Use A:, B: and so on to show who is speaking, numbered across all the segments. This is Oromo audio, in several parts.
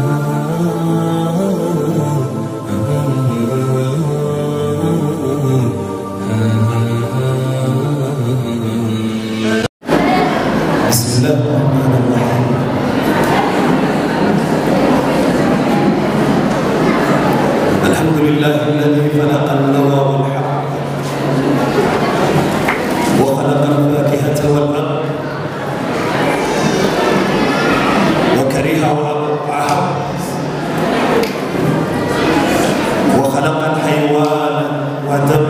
A: بسم الله الرحمن الرحيم. الحمد لله الذي خلق النوى والحب وخلق الفاكهة والأب وكره وأحب وخلق الحيوان ودب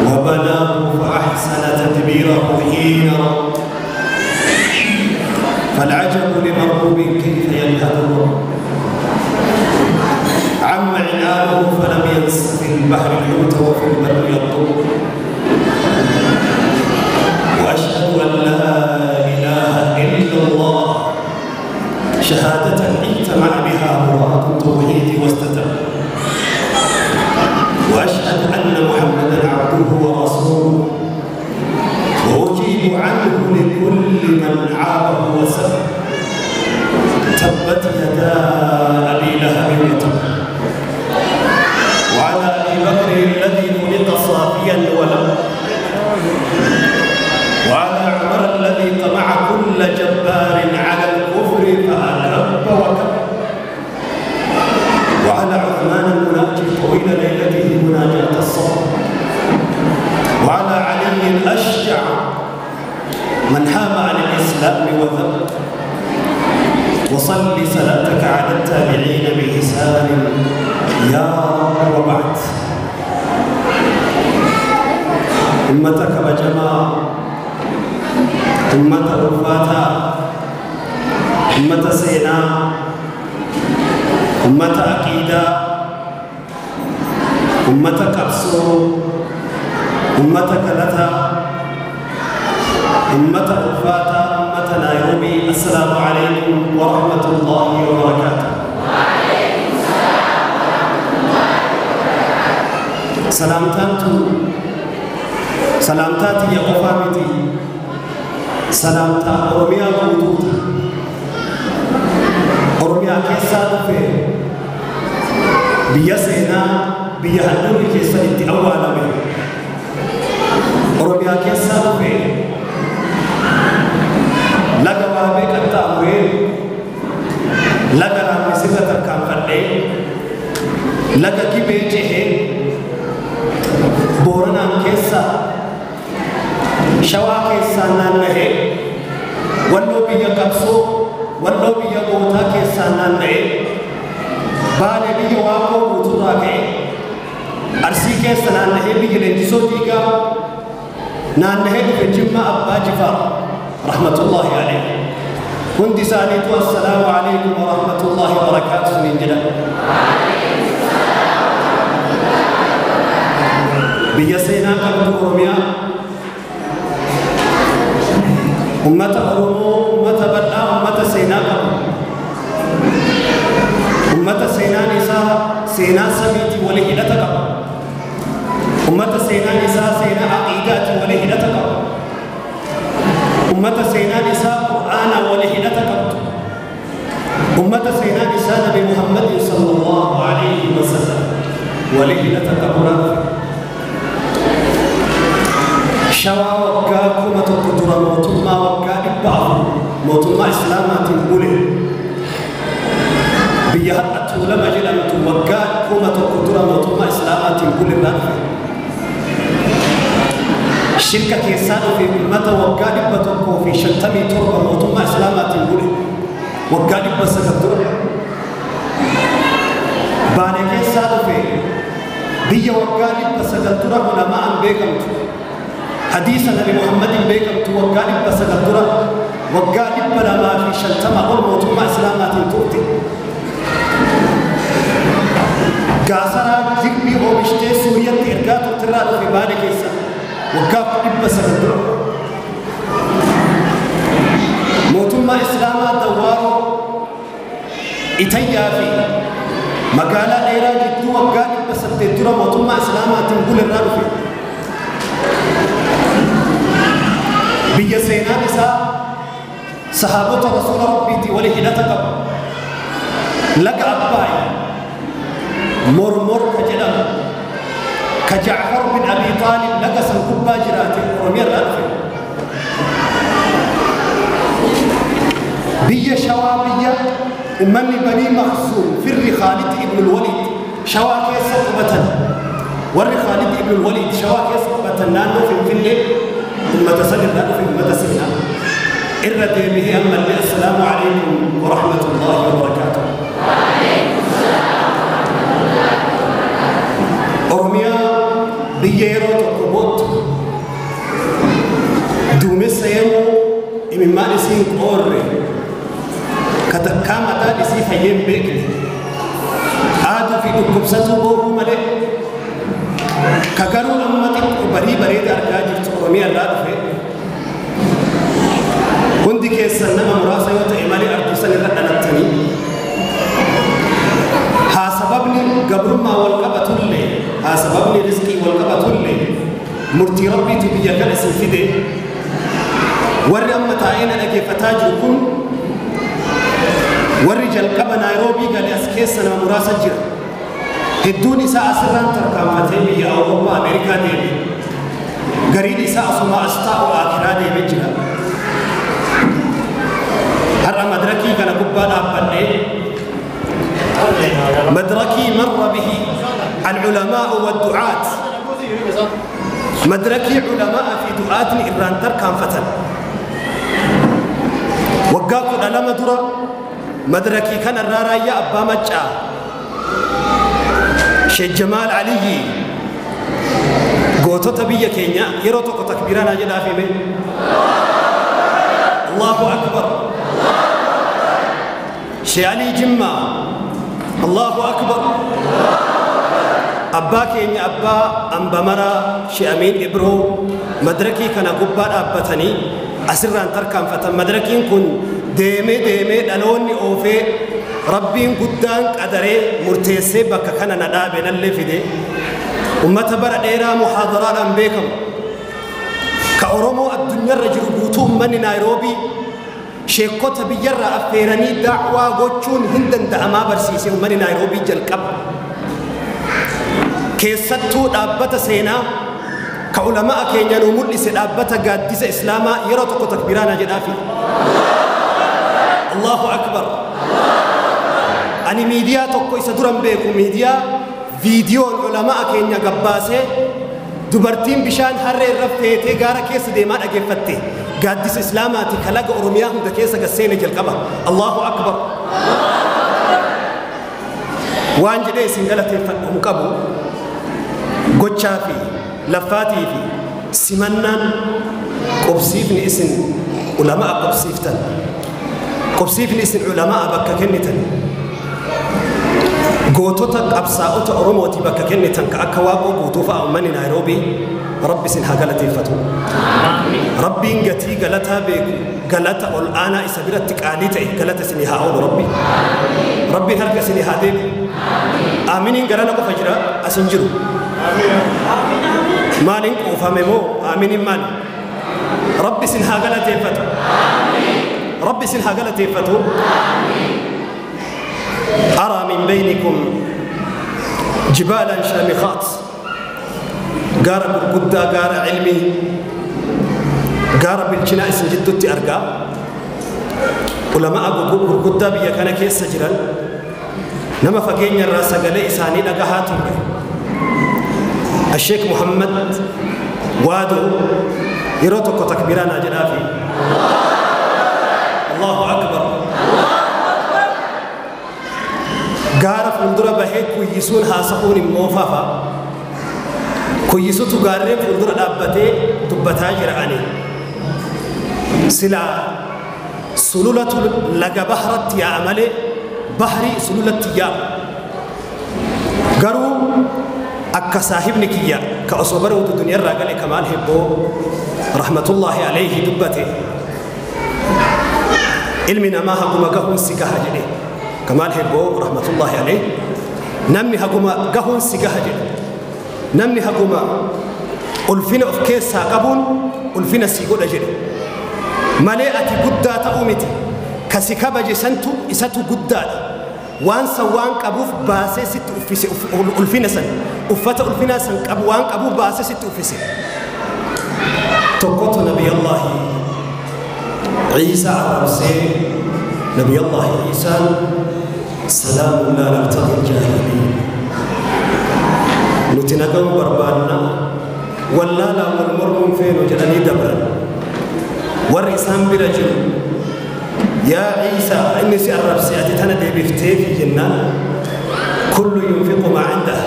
A: وبناه فأحسن تدبيره حين رب. فالعجب لمرغوب كيف ينهض عم عنانه فلم ينس في البحر الحوت وفي البر يطوب. وأشهد أن لا إله إلا الله شهادة اجتمع بها مراد التوحيد واستتب. وأشهد أن محمدا عبده ورسوله وأجيب عنه لكل من عابه وسب. تبت يدا أبي لهب وتب. وعلى أبي بكر الذي خلق صافيا ولم. وعلى عمر الذي طمع كل جبار على الكفر فأكب وكب. وعلى عثمان المناجي طويل ليلته مناجاة الصبر. وعلى علي الأشجع من حام عن الإسلام وذب. وصل صلاتك على التابعين بإحسان يا رب. وبعد، أمتك بجماعة، أمة رفاتا، أمة سينا، أمة عقيدة، أمة كبسو، أمة كلتا، أمة رفاتا، أمة نيروبي. السلام عليكم ورحمة الله وبركاته.
B: وعليكم السلام ورحمة الله وبركاته.
A: سلامتانتو سلامتاتي يا قفامتي، سلامتا أورميا قوتوتا، أورميا كيسا دفه بيا سينا بيا هنوري كيسا انتي أولا مي. أورميا كيسا دفه لغا وابي قطعوه، لغا رامي سفة كان فنه، لغا كي بيجه بورنا كيسا شوا كيسا نانه، ولو بيا قبسو ولو بيا غوتا كيسا نانه، بالي بيا واقو بوتو راكي أرسي كيسا نانه بيا لنجسو ديغا نانه في جمع أبا جفار رحمة الله عليه. كنت سألت السلام عليكم ورحمة الله وبركاته من جلال. بيا سينا قبل أورميا، أمة أورمو، أمة بلآ، أمة سينا قبل، أمة سينا نساء سينا سبيتي ولهلة قبل، أمة سينا نساء سينا عقيداتي ولهلة قبل، أمة سينا نساء قرآن ولهلة قبل، أمة سينا نساء نبي محمد صلى الله عليه وسلم ولهلة قبل. شوا وقا كما تقدر موتما وقا إبعه موتما إسلامات بوله بيها أتولى مجلمت وقا كما تقدر موتما إسلامات بوله رانفه. شركة كيسان في أمة وقا إبتوكو في شنتمي تربة موتما إسلامات بوله وقا إبسكتر بالي كيسان في بيا وقا إبسكتر علماء بيكمت حديث نبي محمد بيكم توقع بسكترة وقع بلا ما في شنتما أول موتما إسلامات تؤتي كاسرة ذكبي أو بشتى سوريا تركات ترى في بالك إسا وقع بسكترة موتما إسلامات دوارو إتيا في مقالة إيرا جدو وقع بسكترة موتما إسلامات تقول الرابع بيا سينا نساء صحابة رسول ربي ولهلة قبل Laga Abbaay mormor ka jedhamu ka Jacfar bin Abi Taalib laga san gubbaa jiraate Oromiyaa irraa dhufe. Biyya Shawaa, biyya ummanni Banii Makhzuum firri Khaalid ibn Walid Shawaa keessa qubatan, warri Khaalid ibn Walid Shawaa keessa qubatan naannoo Finfinnee ummata san irraa dhufe, ummata seenaa irra deebi'ee ammallee assalaamu alaikum wa rahmatullahi wa barakaatuh. Oromiyaa biyya yeroo tokko boottu duumessa yeroo imimmaan isiin qoorre ka takkaa mataan isii fayyee hin beekne haaduu fi dhukkubsatuu boohuu malee ka garuu amma xiqqoo barii bareeda argaa jirtu Oromiyaa irraa dhufe. Hundi keessan nama muraasa yoo ta'e malee ardii san irra dhalattanii haa sababni gabrummaa wal qabatullee, haa sababni rizqii wal qabatullee, murtii rabbiitu biyya kana isin fide. Warri amma taa'ee na dhageeffataa jiru kun warri jalqaba Naayiroobii gale as keessa nama muraasa jira. Hedduun isaa asirraan tarkaanfatee biyya Awurooppaa, Ameerikaa deeme. Gariin isaa asuma as taa'u akiraa deemee jira. Har'a madrakii kana gubbaa dhaabbannee madrakii marra bihi al-culamaa'u wad-du'aat, madrakii culamaa fi du'aatni irraan tarkaanfatan. Waggaa 12 dura madrakii kanarraa raayyaa abbaa maccaa Sheekh Jamaal Aliyyi, gootota biyya keenya, yeroo tokko takbiiraa naa jedhaaf hime. Allahu akbar. Sheekh Alii Jimmaa, Allahu akbar. Abbaa keenya abbaa ambamaraa Sheekh Amiin Ibroo madrakii kana gubbaa dhaabbatanii asirraan tarkaanfatan. Madrakiin kun deemee deemee dhaloonni oofee rabbiin guddaan qadaree murteessee bakka kana na dhaabe nallee fide. Ummata bara dheeraa muhaadaraadhaan beekamu ka Oromoo addunyaarra jiru guutuu ummanni Naayiroobii sheekota biyyarraa affeeranii daawaa gochuun hin danda'amaa barsiise ummanni Naayiroobii jalqaba. Keessattuu dhaabbata seenaa ka ulamaa keenya nu mul'ise, dhaabbata gaaddisa islaamaa, yeroo tokko takbiiraa naa jedhaafi. Allahu akbar. Ani miidiyaa tokko isa duran beeku, miidiyaa viidiyoon ulamaa keenya gabbaasee dubartiin bishaan harree irra feetee gaara keessa deemaa dhageeffatte gaaddisa islaamaati kalaga Oromiyaa hunda keessa gasseene jalqaba. Allahu akbar. Waan jedhee isin galateeffadhu hin qabu. Gochaa fi laffaatii fi simannaan qobsiifni isin ulamaa qobsiiftan, qobsiifni isin ulamaa bakka kennitan, gootota qabsaa'ota Oromootii bakka kennitan ka akka Waaqoo Guutuu fa'a ummanni Naayiroobii rabbi isin haa galateeffatu. Rabbiin gatii galataa beeku galata ol aanaa isa biratti qaalii ta'e galata isinii haa oolu rabbi. Rabbiin harka isinii haa deebi. Aaminiin garana qofa jira, as hin jiru. Maaliin quufame moo aaminiin maali? Rabbi isin haa galateeffatu. Rabbi isin haa galateeffatu. أرى من بينكم جبالا شامخات، gaara gurguddaa, gaara cilmii, gaara bilchinaa isin jidduutti argaa. Ulamaa gurguddaa biyya kana keessa jiran nama fageenya irraa sagalee isaanii dhagahaa turre. Asheek Muhammad Waadoo, yeroo tokko takbiiraa naa jedhaafi. Allahu akbar. Gaara fuuldura bahee kuyyisuun haasa'uun immoo fafa. Kuyyisutu gaarreen fuuldura dhaabbatee dubbataa jira ani. Silaa sululatu laga bahratti yaa'a malee bahrii sululatti yaa'a. Garuu akka saahibni kiyya ka osoo baruutu duniyarraa gale Kamaal Hebboo rahmatullaahi alayhi dubbate, ilmi namaa haguma gahuun si gaha jedhe. Kamaal Hebboo rahmatullaahi alayhi, namni haguma gahuun si gaha jedhe, namni haguma ulfina of keessaa qabuun ulfina si godha jedhe malee ati guddaa ta'uu miti, kasi kabaje santu isatu guddaadha. Waan san waan qabuuf baasee sitti uffise ulfina san uffata ulfinaa san qabu waan qabuuf baasee sitti uffise. Tokkotu Nabiyallaahi Ciisaa arrabsee Nabiyallaahi Ciisaan salaamun laa nabtaghi aljaahiliin. Nuti nagama barbaanna wallaalaa wal mormuun feenu jedhanii dabran. Warri isaan bira jiru yaa Ciisaa inni si arrabse ati tana deebifteefi jennaan kullu yunfiqu maa indah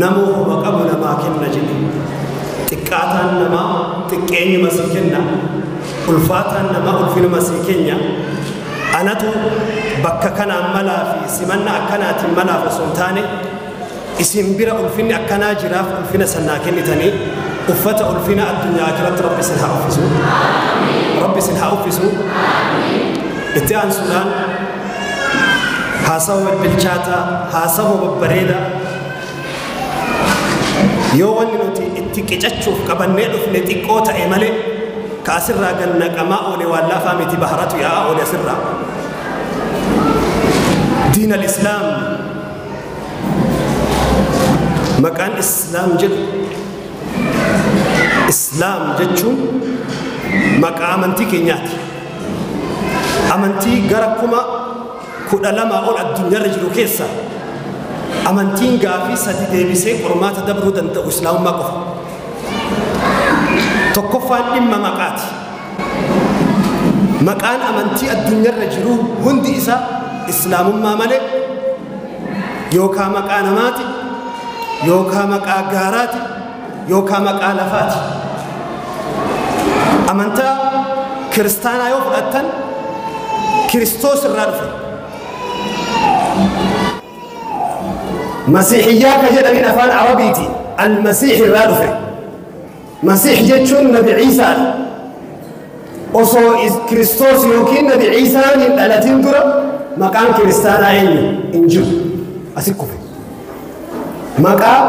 A: namuu homa qabu namaa kenna jedhe. Xiqqaataan namaa xiqqeenyuma sii kenna, ulfaataan namaa ulfinuma sii kenna. Anatu bakka kanaan malaa fi simanna akkanaatiin malaaf osoo hin taane isin bira ulfinni akkanaa jiraaf ulfina sannaa kennitanii uffata ulfina addunyaa akiratti Rabbi isin haa uffisu. Rabbi isin haa uffisu. Itti aansuudhaan haasawa bilchaataa, haasawa babbareedaa yoo wanni nuti itti qicachuuf qabannee dhufne xiqqoo ta'e malee ka asirraa gannaqamaa oole waan laafaa miti baharatu yaa'aa oole asirraa. Diin al-Islaam maqaan Islaam jedhu Islaam jechuun maqaa amantii keenyaati. Amantii gara 12,000 ol addunyaarra jiru keessa amantiin gaafii sadi deebisee qormaata dabruu danda'u Islaamummaa qofa. Tokkoffaan dhimma maqaati. Maqaan amantii addunyaarra jiru hundi isaa Islaamummaa malee yookaan maqaa namaati, yookaan maqaa gaaraati, yookaan maqaa lafaati. Amantaa kiristaanaa yoo fudhattan Kiristoos irraa dhufe. Masiixiyyaa ka jedhaniin afaan Arabiiti. Almasiix irraa dhufe. Masiix jechuun Nabi Ciisaadha. Osoo Kiristoos yookiin Nabi Ciisaan hin dhalatin dura maqaan kiristaanaa eenyu hin jiru. Asi kufe. Maqaa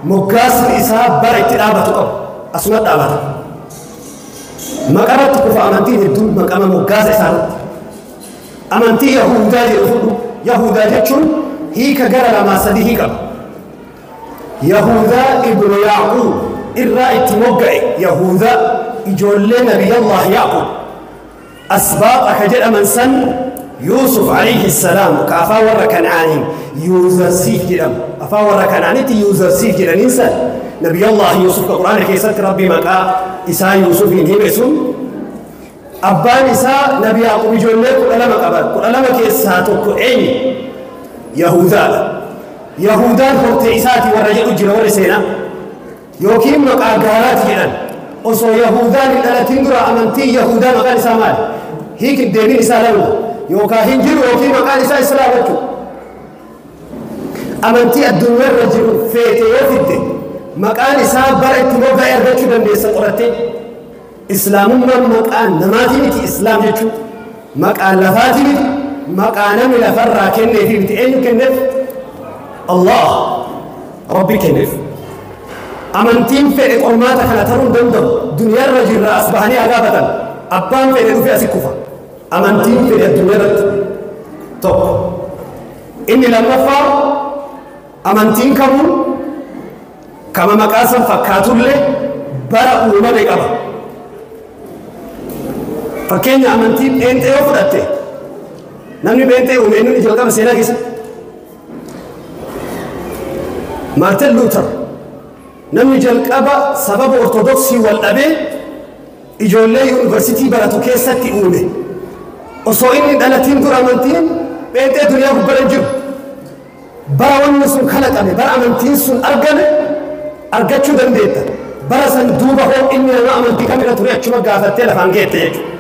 A: moggaasni isaa bara itti dhaabatu qabu. Asuma dhaabata. Maqaa irratti kufa amantiin hedduun maqama moggaasa isaa irratti. Amantii Yahudaa jedhu fudhu. Yahudaa jechuun hiika gara lamaa sadii qaba. Yahudaa ibnu Yaaqub irraa itti mogga'e Yahudaa ijoollee Nabiyallah Yaaqub. Asbaaxa ka jedhaman san Yuusuf alayhi salaam ka afaan warra Kan'aaniin Yuuzarsiif jedhamu. Afaan warra Kan'aanitti Yuuzarsiif jedhaniin san Nabiyallah Yuusuf ka Qur'aana keessatti Rabbi maqaa isaa Yuusufiin hime sun abbaan isaa Nabi Yaaqub ijoollee 12 qaba. 12 keessaa tokko eenyu? Yahudaadha. Yahudaan hortee isaati warra jedhu jira warri seenaa. Yookiin maqaa gaaraati jedhan. Osoo Yahudaan hin dhalatin dura amantii Yahudaa maqaan isaa maali? Hiiki deebiin isaa lama. Yookaan hin jiru yookiin maqaan isaa Islaam jechuudha. Amantii addunyaarra jiru feete yoo fidde maqaan isaa bara itti mogga'e argachuu dandeessa qorattee. Islaamummaan maqaa namaatii miti Islaam jechuun maqaa lafaatii miti maqaa namni lafarraa kenneefi miti eenyu kenneef? Allah Rabbi kenneef. Amantiin fedhe qormaata kana taruu hin danda'u. Duniyaarra jirra as bahanii haa gaafatan. Abbaan fedhe dhufee asi kufa. Amantiin fedhe addunyaarratti tokko. Inni lammaffaa amantiin kamuu kama maqaa san fakkaatullee bara uumame qaba. Fakkeenya amantii pheenxee yoo fudhatte namni pheenxee uume inni jalqaba seenaa keessatti Maartin Luuter namni jalqaba sababa Ortodoksii wal dhabee ijoollee yuunivarsiitii baratu keessatti uume. Osoo inni dhalatiin dura amantiin pheenxee duniyaa gubbaa hin jiru. Bara wanni sun kalaqame, bara amantiin sun argame argachuu dandeetta. Bara san duuba hoo inni nama amantii kamirra ture achuma gaafattee lafaan geette jechuudha.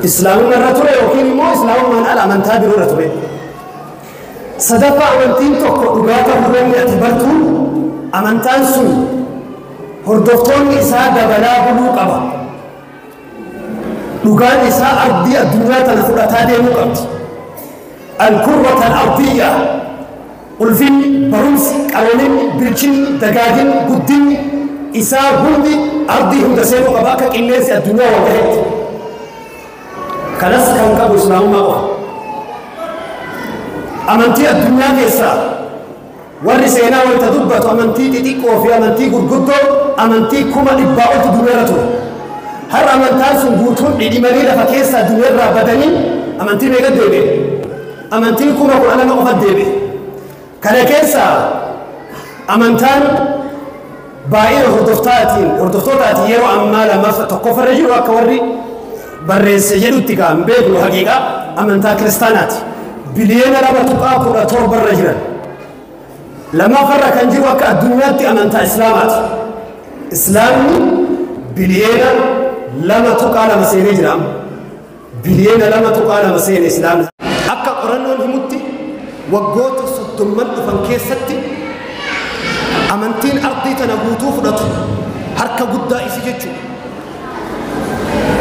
A: Islaamummaa irra ture yookiin immoo islaamummaan ala amantaa biroo irra ture. Sadaffaa amantiin tokko dhugaa ta'uu wanni ati bartu amantaan sun hordoftoonni isaa dabalaa buluu qaba. Dhugaan isaa ardii addunyaa tana fudhataa deemuu qabdi. Al-kurrata al-ardiyya ulfinni, barumsi, qaroominni, bilchinni, dagaaginni, guddinni isaa hundi ardii hunda seenuu qaba akka qilleensi addunyaa wal gahetti. Kanas kan qabu islaamummaa qofa. Amantii addunyaa keessaa warri seenaa wanta dubbatu amantii xixiqqoo fi amantii gurguddoo amantii 100,000 oltu duniyaarra ture. Har'a amantaan sun guutuun dhidhimanii lafa keessaa duniyaarraa badanii amantii meeqa deebi'e? Amantiin 12,000 qofa deebi'e. Kana keessaa amantaan baay'ee hordoftootaatiin yeroo ammaa lammaffaa tokkoffarra jiru akka warri barreesse jedhutti kan beeknu haqiiqaa amantaa kiristaanaati. Biliyoona 2.17 irra jiran. Lammaffarra kan jiru akka addunyaatti amantaa Islaamaati. Islaamni biliyoona 2.2 seenee jira. Biliyoona 2.2 seenee Islaamni. Akka qorannoon himutti waggoota 30 dhufan keessatti amantiin ardii tana guutuu fudhatu harka guddaa isi jechuudha.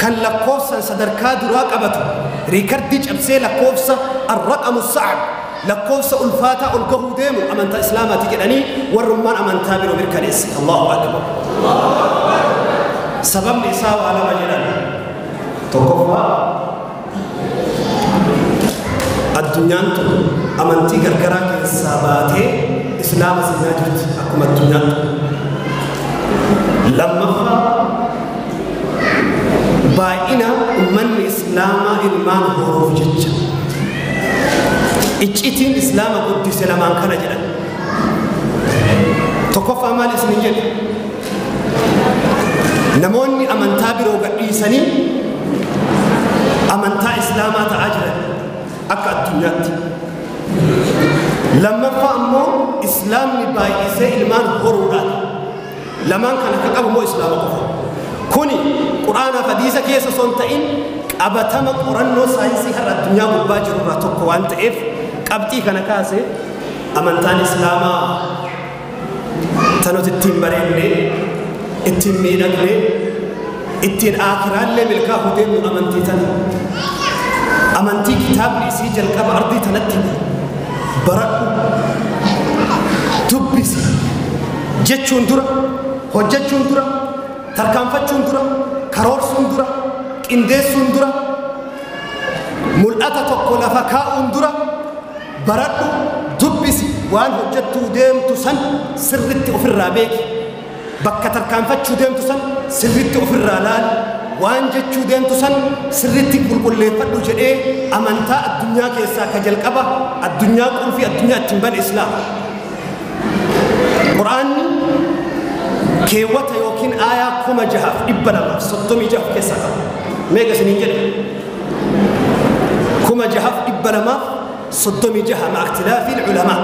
A: Kan lakkoofsan sadarkaa duraa qabatu riikardii cabsee lakkoofsa arraqamu sa'ab lakkoofsa ulfaataa ol gahuu deemu amantaa Islaamaati jedhanii warrummaan amantaa biroo mirkaneesse. Allahu akbar. Sababni isaa waa lama jedhan. Tokkoffaa addunyaan tun amantii gargaraa keessaa baatee Islaama seenaa jirti akkuma addunyaan tun. Lammaffaa baay'ina ummanni Islaamaa ilmaan horuuf jecha. Iccitiin Islaama guddise lamaan kana jedhan. Tokkoffaa maal isin jedhe? Namoonni amantaa biroo gadhiisanii amantaa Islaamaa ta'aa jiran akka addunyaatti. Lammaffaa ammoo Islaamni baay'isee ilmaan horuudhaan. Lamaan kana akka qabu immoo Islaama qofa. Kuni Quraanaaf hadiisa keessa osoo hin ta'in qabatama qorannoo saayinsii har'a addunyaa gubbaa jiru irraa tokko waan ta'eef qabxii kana kaase amantaan Islaamaa tanoti ittiin bareedne, ittiin miidhagne, ittiin aakhiraallee milkaa'uu deemnu amantii tana. Amantii kitaabni isii jalqaba ardii tanatti baradhu, dubbisi jechuun dura, hojjechuun dura, tarkaanfachuun dura, karoorsuun dura, qindeessuun dura, mul'ata tokko lafa kaa'uun dura baradhu, dubbisi, waan hojjettuu deemtu san sirritti ofirraa beeki. Bakka tarkaanfachuu deemtu san sirritti ofirraa laali. Waan jechuu deemtu san sirritti qulqulleeffadhu jedhee amantaa addunyaa keessaa ka jalqaba addunyaa qulfii addunyaa ittiin bane Islaama. Quraanni keewwata yookiin aayaa 6,236 keessaa qaba. Meeqa isiniin jedhe? 6,236 ma'a ikhtilaafi ulamaa.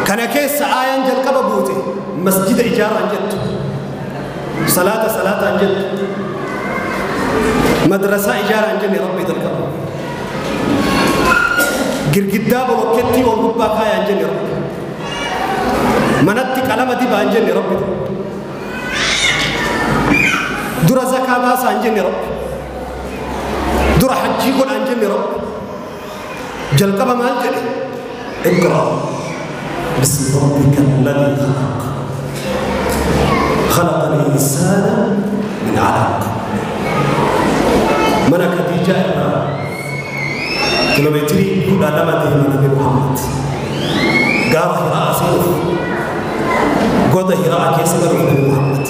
A: Kana keessa aayaan jalqaba buute masjida ijaaraan jettu, salaata salaataan jettu, madrasaa ijaaraan jenne rabbi jalqaba. Girgiddaa bolokkettii ol gubbaa kaayaan jenne rabbi. Manatti qalama dibaan jenne rabbi. Dura zakaa baasaan jenne rabbi. Dura hajjii godhaan jenne rabbi. Jalqaba maal jedhe? اقرأ باسم ربك الذي خلق، خلق الإنسان من علق. من خديجة كيلومتري كنا لما ديما نبي محمد قال هراء سيف قد هراء كيس نبي محمد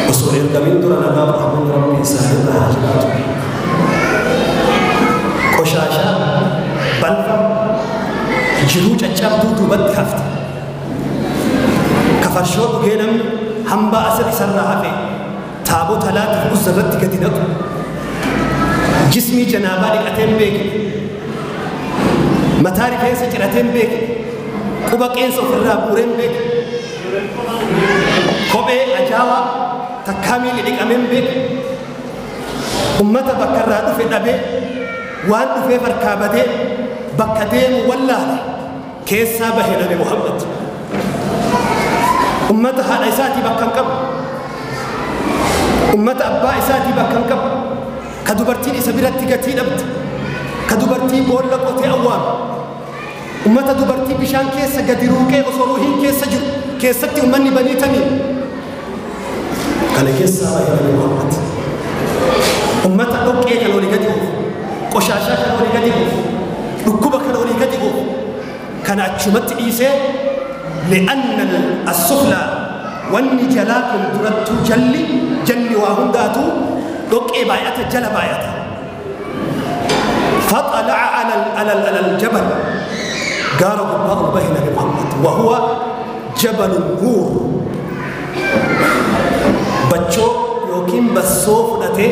A: وسوء القمين دون نبي رحمن ربي سهل حاجاته قشاشة بلفة jiruu caccabduu duubatti hafte. Kafarshoo dhugee namni hambaa asir isarraa hafe taabota laatiif uzza irratti gadi naqu. Jismii janaabaa dhiqatee hin beekne. Mataa rifeensa ciratee hin beekne. Quba qeensa ofirraa buuree hin beekne. Kophee ajaa'aa takkaa miilli dhiqamee hin beekne. Ummata bakka irraa dhufe dhabee waan dhufee harkaa badee bakka deemu wallaale keessaa bahe Nabi Muhammad. Ummata haadha isaatii bakka hin qabu. Ummata abbaa isaatii bakka hin qabu. Ka dubartiin isa biratti gatii dhabde. Ka dubartii boolla qotee awwaalu. Ummata dubartii bishaan keessa gadi ruuqee osoo ruuhiin keessa jiru keessatti ummanni banii tamiin. Kana keessaa bahe Nabi Muhammad. Ummata dhoqqee kan olii gadi oofu, qoshaashaa kan olii gadi oofu, Dhukkuba kana olii gadi oofu. Kana achumatti dhiisee li'anna as-sufla wanni jalaa kun durattuu jalli jalli waa hundaatu dhoqqee baay'ata jala baay'ata. فطلع على الجبل قال قباء البه نبي محمد وهو جبل النور بچو يوكين بسوف دته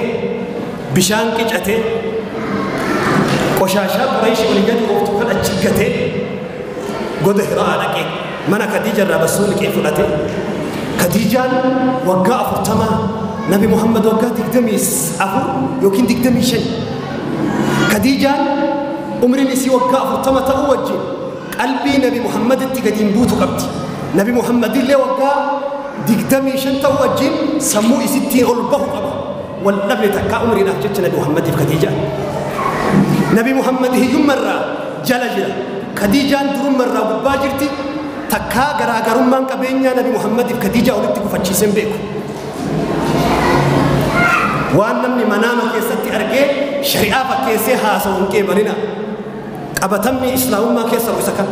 A: بشان كچته قشاشا قريش ولجد وقت كان اچغته قد هراء دقه من خديجه رسول كيف دته خديجه وقع فرتما نبي محمد وقع دقدميس افر يوكين دقدميشن خديجة عمري نسي وقع فرتما تأوجه قلبي نبي محمد تقدم بوتو قبتي نبي محمد اللي وقع دقدمي شن توجه سمو ستين ألبه قبا والنبي تكا عمري نحجج نبي محمد في خديجة نبي محمد هي مرة جل جل خديجة درم مرة بباجرتي تكا غرا من قبينيا نبي محمد في خديجة ولدتك فتشيسن بيكو وان نمني منامة كيستي أرجع شريعة فكيسة هاسون كيبرنا أبتمني إسلام ما كيسر وسكن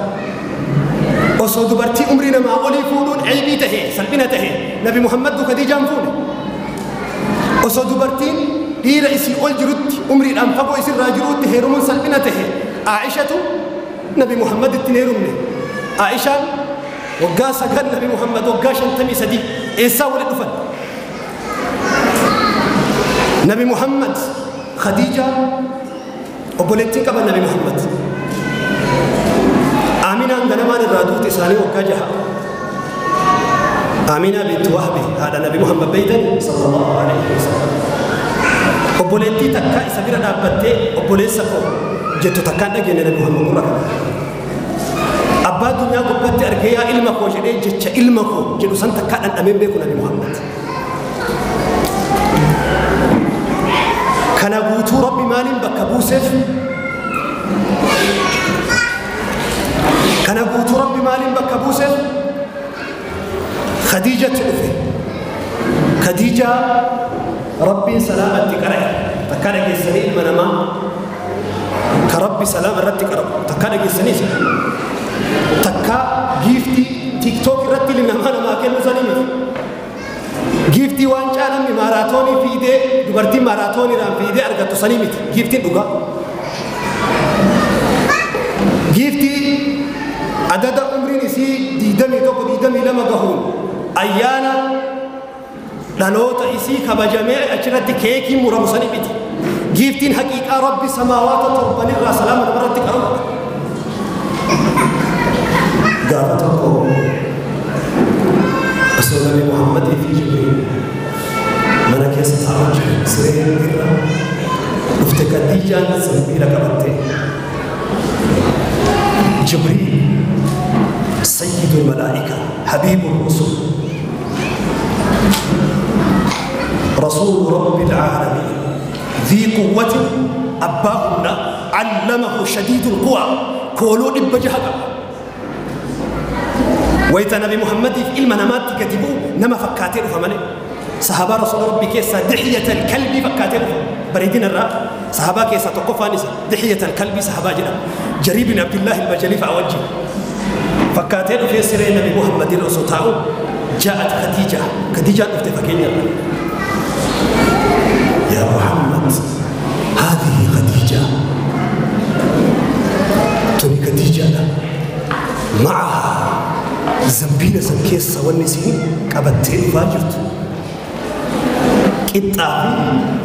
A: أصود برتي عمرنا ما أولي فولون عيبي تهي سلبنا تهي نبي محمد وخديجة فول أصود برتين دي رئيسي أول جرود عمري الأم فبو يصير راجرود تهيرمون سلبنا تهي عائشة نبي محمد التنيرمني عائشة وقاسة كان نبي محمد وقاشة تمي سدي إيسا ولد فن نبي محمد خديجة وبولتين قبل نبي محمد آمنة عندنا ما الرادوت إساني وكجها آمنة بنت وهب هذا نبي محمد بيتا صلى الله عليه وسلم وبولتي تكا إسابيرا دابتي وبوليسكو جتو تكا نجي نبي محمد قرأ أبا دنيا قبتي أرجيا علمك وجدي جتش علمك جدو سن تكا أن أمين بيكو نبي محمد كان قوتو ربي مالين بكبوسف كان قوتو ربي مالين بكبوسف خديجة تؤفي خديجة ربي سلامة تكره تكره السنين منما كربي سلام رب تكره تكره السنين تكا جيفتي تيك توك رتي لنا ما كان مسلمين جيفتي وان شاء ماراثوني في دي دبرتي ماراثوني رام في دي أرجع تسليمت جيفتي دوغا جيفتي عدد عمري نسي ديدمي توك ديدمي لما قهون أيانا لالوت إسي خبجمع أشرت كيكي مرمسني بيتي جيفتين حقيقة ربي سماوات تربني را سلام مرتك أرض قالت رسول محمد في جبريل ملك يستعرج سرير الرا افتكديجا سبيل كبتي جبريل سيد الملائكة حبيب الرسل رسول رب العالمين ذي قوة أباهن علمه شديد القوى كولو إبجهك ويتا نبي محمد في المنامات كتبوا نما فكاتير فمالي صحابة رسول ربي كيسا دحية الكلب فكاتير بريدين الراء صحابة كيسا تقفى نسا دحية الكلب صحابة جنا جريب بن عبد الله البجلي فأوجه فكاتير في سير النبي محمد الرسول جاءت خديجة خديجة افتفكين يا محمد هذه خديجة توني خديجة معها زنبيل سنكيس والنسين قبتين فاجرت قطع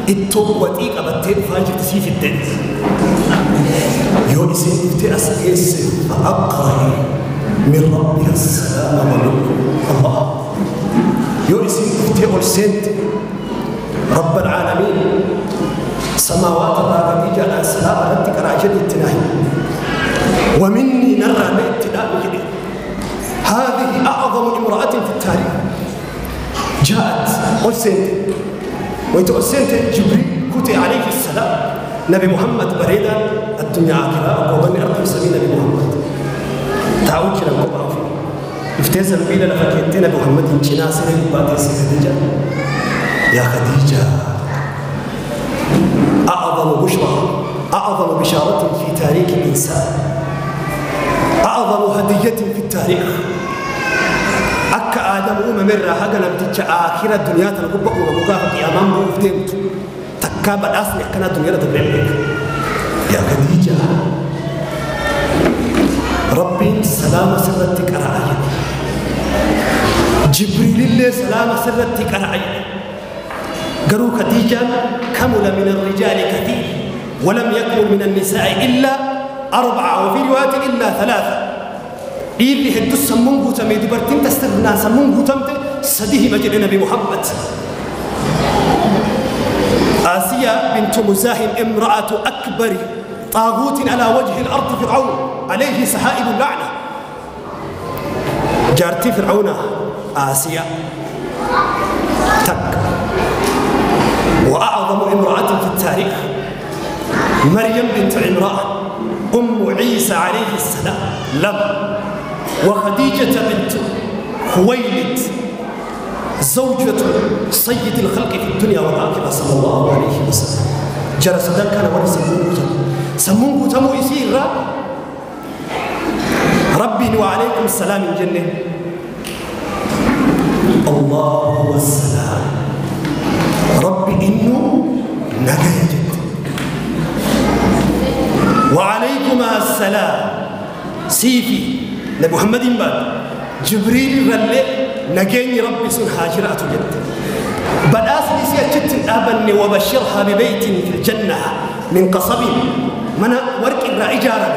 A: التوب وتي قبتين فاجرت سيف الدين يونس تأسيس فأقرأ من ربها السلام الله يونس تأسيس رب العالمين سماوات الله خديجة السلام رتك راجل التناهي ومني نرى الابتلاء هذه أعظم امرأة في التاريخ جاءت أسنت ويتأسنت جبريل كتي عليه السلام نبي محمد بريدا الدنيا عاقلة وقومني أرض سبيل نبي محمد تعود كلا قبعة فيه افتزل بينا لفكيت نبي محمد انشنا سنة باتي خديجة يا خديجة أعظم بشرى أعظم بشارة في تاريخ الإنسان. إنسان أعظم هدية في التاريخ أكا آدم أمم الراحة لم تجا آخر الدنيا تنقب ومقاها قيامان بوفتمت تكاب الأصل كان الدنيا تبرمك يا خديجة ربي سلام سرتك أرعي جبريل الله سلام سرتك أرعي قالوا خديجة كمل من الرجال كثير ولم يكمل من النساء إلا 4 وفي رواية إلا 3 إيه هدو سمون قوتمي دبرتين تستغنى سمون قوتمت سديه مجد نبي محمد آسيا بنت مزاحم امرأة أكبر طاغوت على وجه الأرض فرعون عليه سحائب اللعنة جارتي فرعون آسيا تك وأعظم امرأة في التاريخ مريم بنت عمران أم عيسى عليه السلام لم وخديجة بنت خويلد زوجة سيد الخلق في الدنيا والآخرة صلى الله عليه وسلم جرى سدان كان ورا سمون قتمو يسير ربي وعليكم السلام الجنة الله هو السلام ربي إنه نجا جد وعليكما السلام سيفي نبي محمد بعد جبريل رلي نجيني ربي سن هاجرات جد بل أصلي سيجت أبني وبشرها ببيت في الجنة من قصب من ورق الرائجارة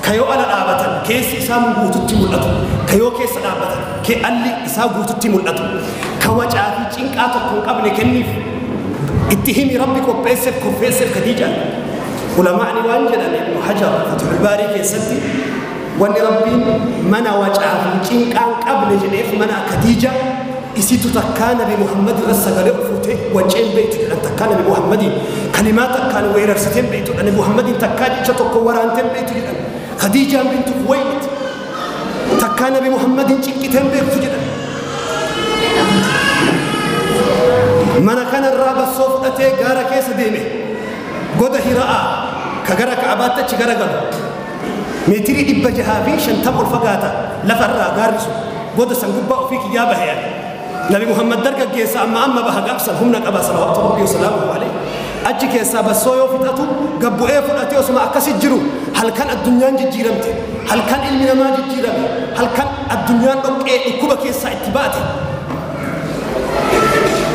A: كيو على آبتن كيس إسام قوتتي ملأتو كيو كيس آبتن كي ألي إسام قوتتي ملأتو كوجه في جنك آتكم قبل كنيف اتهمي ربك وبيسف كفيسف خديجة علماء وانجل ابن حجر فتح الباري كيستي وان ربي منا وجه في جنك قبل جنيف منا خديجة إسيتو تكان بمحمد رسل فوته وجين بيت أن تكان بمحمد كلمات كان ويرستين بيت أن محمد تكاد شتوك ورانتين بيت خديجة بنت خويلد تكان بمحمد شكتين بيت جدا من كان الراب الصوف أتي غارة كيس ديمه قد هراء كغرا كعبات تشغرا قالوا متري إبجها في شنتم الفقاتا لفرا غارسو قد سنقبا فيك يا بهيا نبي محمد درجة كيسا أما بها قبسا هم نقبا صلوات ربي وسلامه عليه أجي كيسا بسويو فتاتو قبو إيه فتاتي وسما أكسي جرو هل كان الدنيا جيرمتي هل كان علمنا ما جيرمتي هل كان الدنيا أوكي إكوبا كيسا اتباتي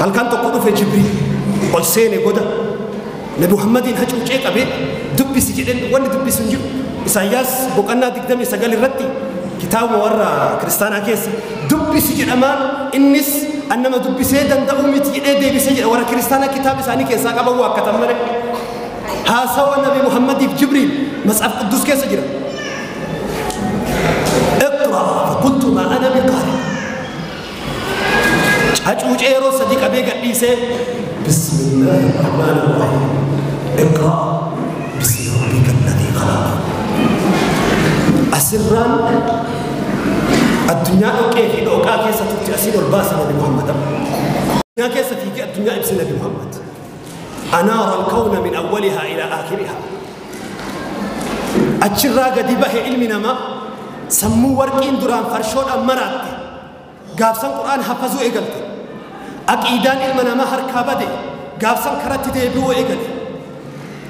A: هل كان تقودو في جبريل قلسيني قدا نبي محمد هجو شيء قبي دبي سجدين وان دبي سنجو إساياس بقنا دقدمي سجل الرتي كتاب ورا كريستانا كيس دبي سجد أمان النس أنما دبي سيدن دعومي تجد دبي سجد ورا كريستانا كتاب إساني كيس أقبل وقت أمرك ها سوى النبي محمد جبريل مسألة قدوس كيس جرا اقرأ فقلت ما أنا بقارئ هجوج إيرو صديق أبي قديسة بسم الله الرحمن الرحيم اقرأ باسم ربك الذي خلق أسرا الدنيا كيف الأوقات كيف تأثير الباس نبي محمد الدنيا كيف في الدنيا إبس نبي محمد أنار الكون من أولها إلى آخرها أتشرا قديبه علمنا ما سمو ورقين دران فرشون أمرات قابسان قرآن حفظوا إيقلت أكيدان علمنا ما هركابده قابسان كرت ديبيو إيقلت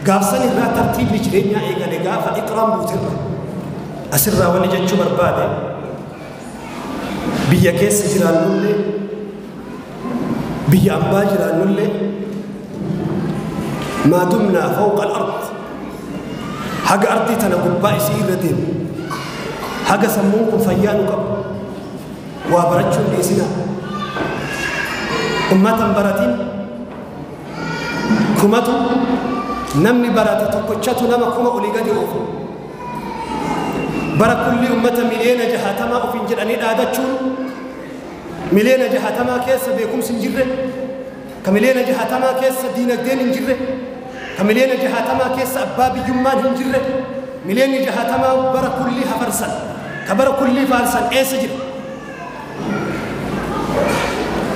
A: قابسان إرا ترتيب لجرينيا إيقلت قافا إقرام بوتر أسرا ونجتشو برباده بيا كيس جيران نولي بيا أمبا جيران نولي ما دمنا فوق الأرض حق أرضي تنقبا إسير ديم حق سمونكم فيانو قبل وابرتشو ليسنا أمة براتين كماتو نمني براتي تقوشاتو نما كما أولي قدي أوفو برا كل أمة مليون جهاتما وفي جراني آدتشون مليون جهاتما كيس بيكم سنجرة كمليون جهاتما كيس دينك دين نجرة كمليون جهاتما كيس أباب يمان نجرة مليون جهاتما برا كل هفرسن كبر كل فارسن إيه سجر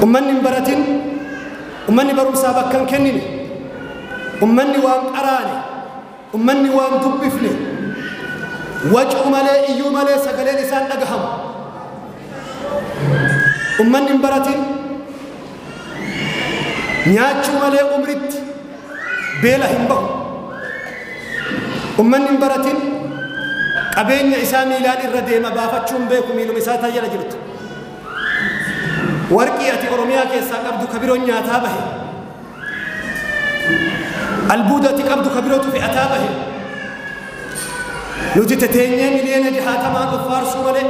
A: أمني براتين أمني بروم سابق كان كنني أمني وان قراني أمني وان دبفني Wacuu malee iyyuu malee sagaleen isaan dhagahamu. Ummanni hin baratin nyaachuu malee umritti beela hin bahu. Ummanni hin baratin qabeenya isaa miilaan irra deema baafachuun beeku miiluma isaa taajala jirtu. Warqii ati Oromiyaa keessaa qabdu ka biroon nyaataa bahe. Albuuda ati qabdu ka birootu fe'ataa bahe. Nuti teteenyee 60 miliyoona of faarsuu malee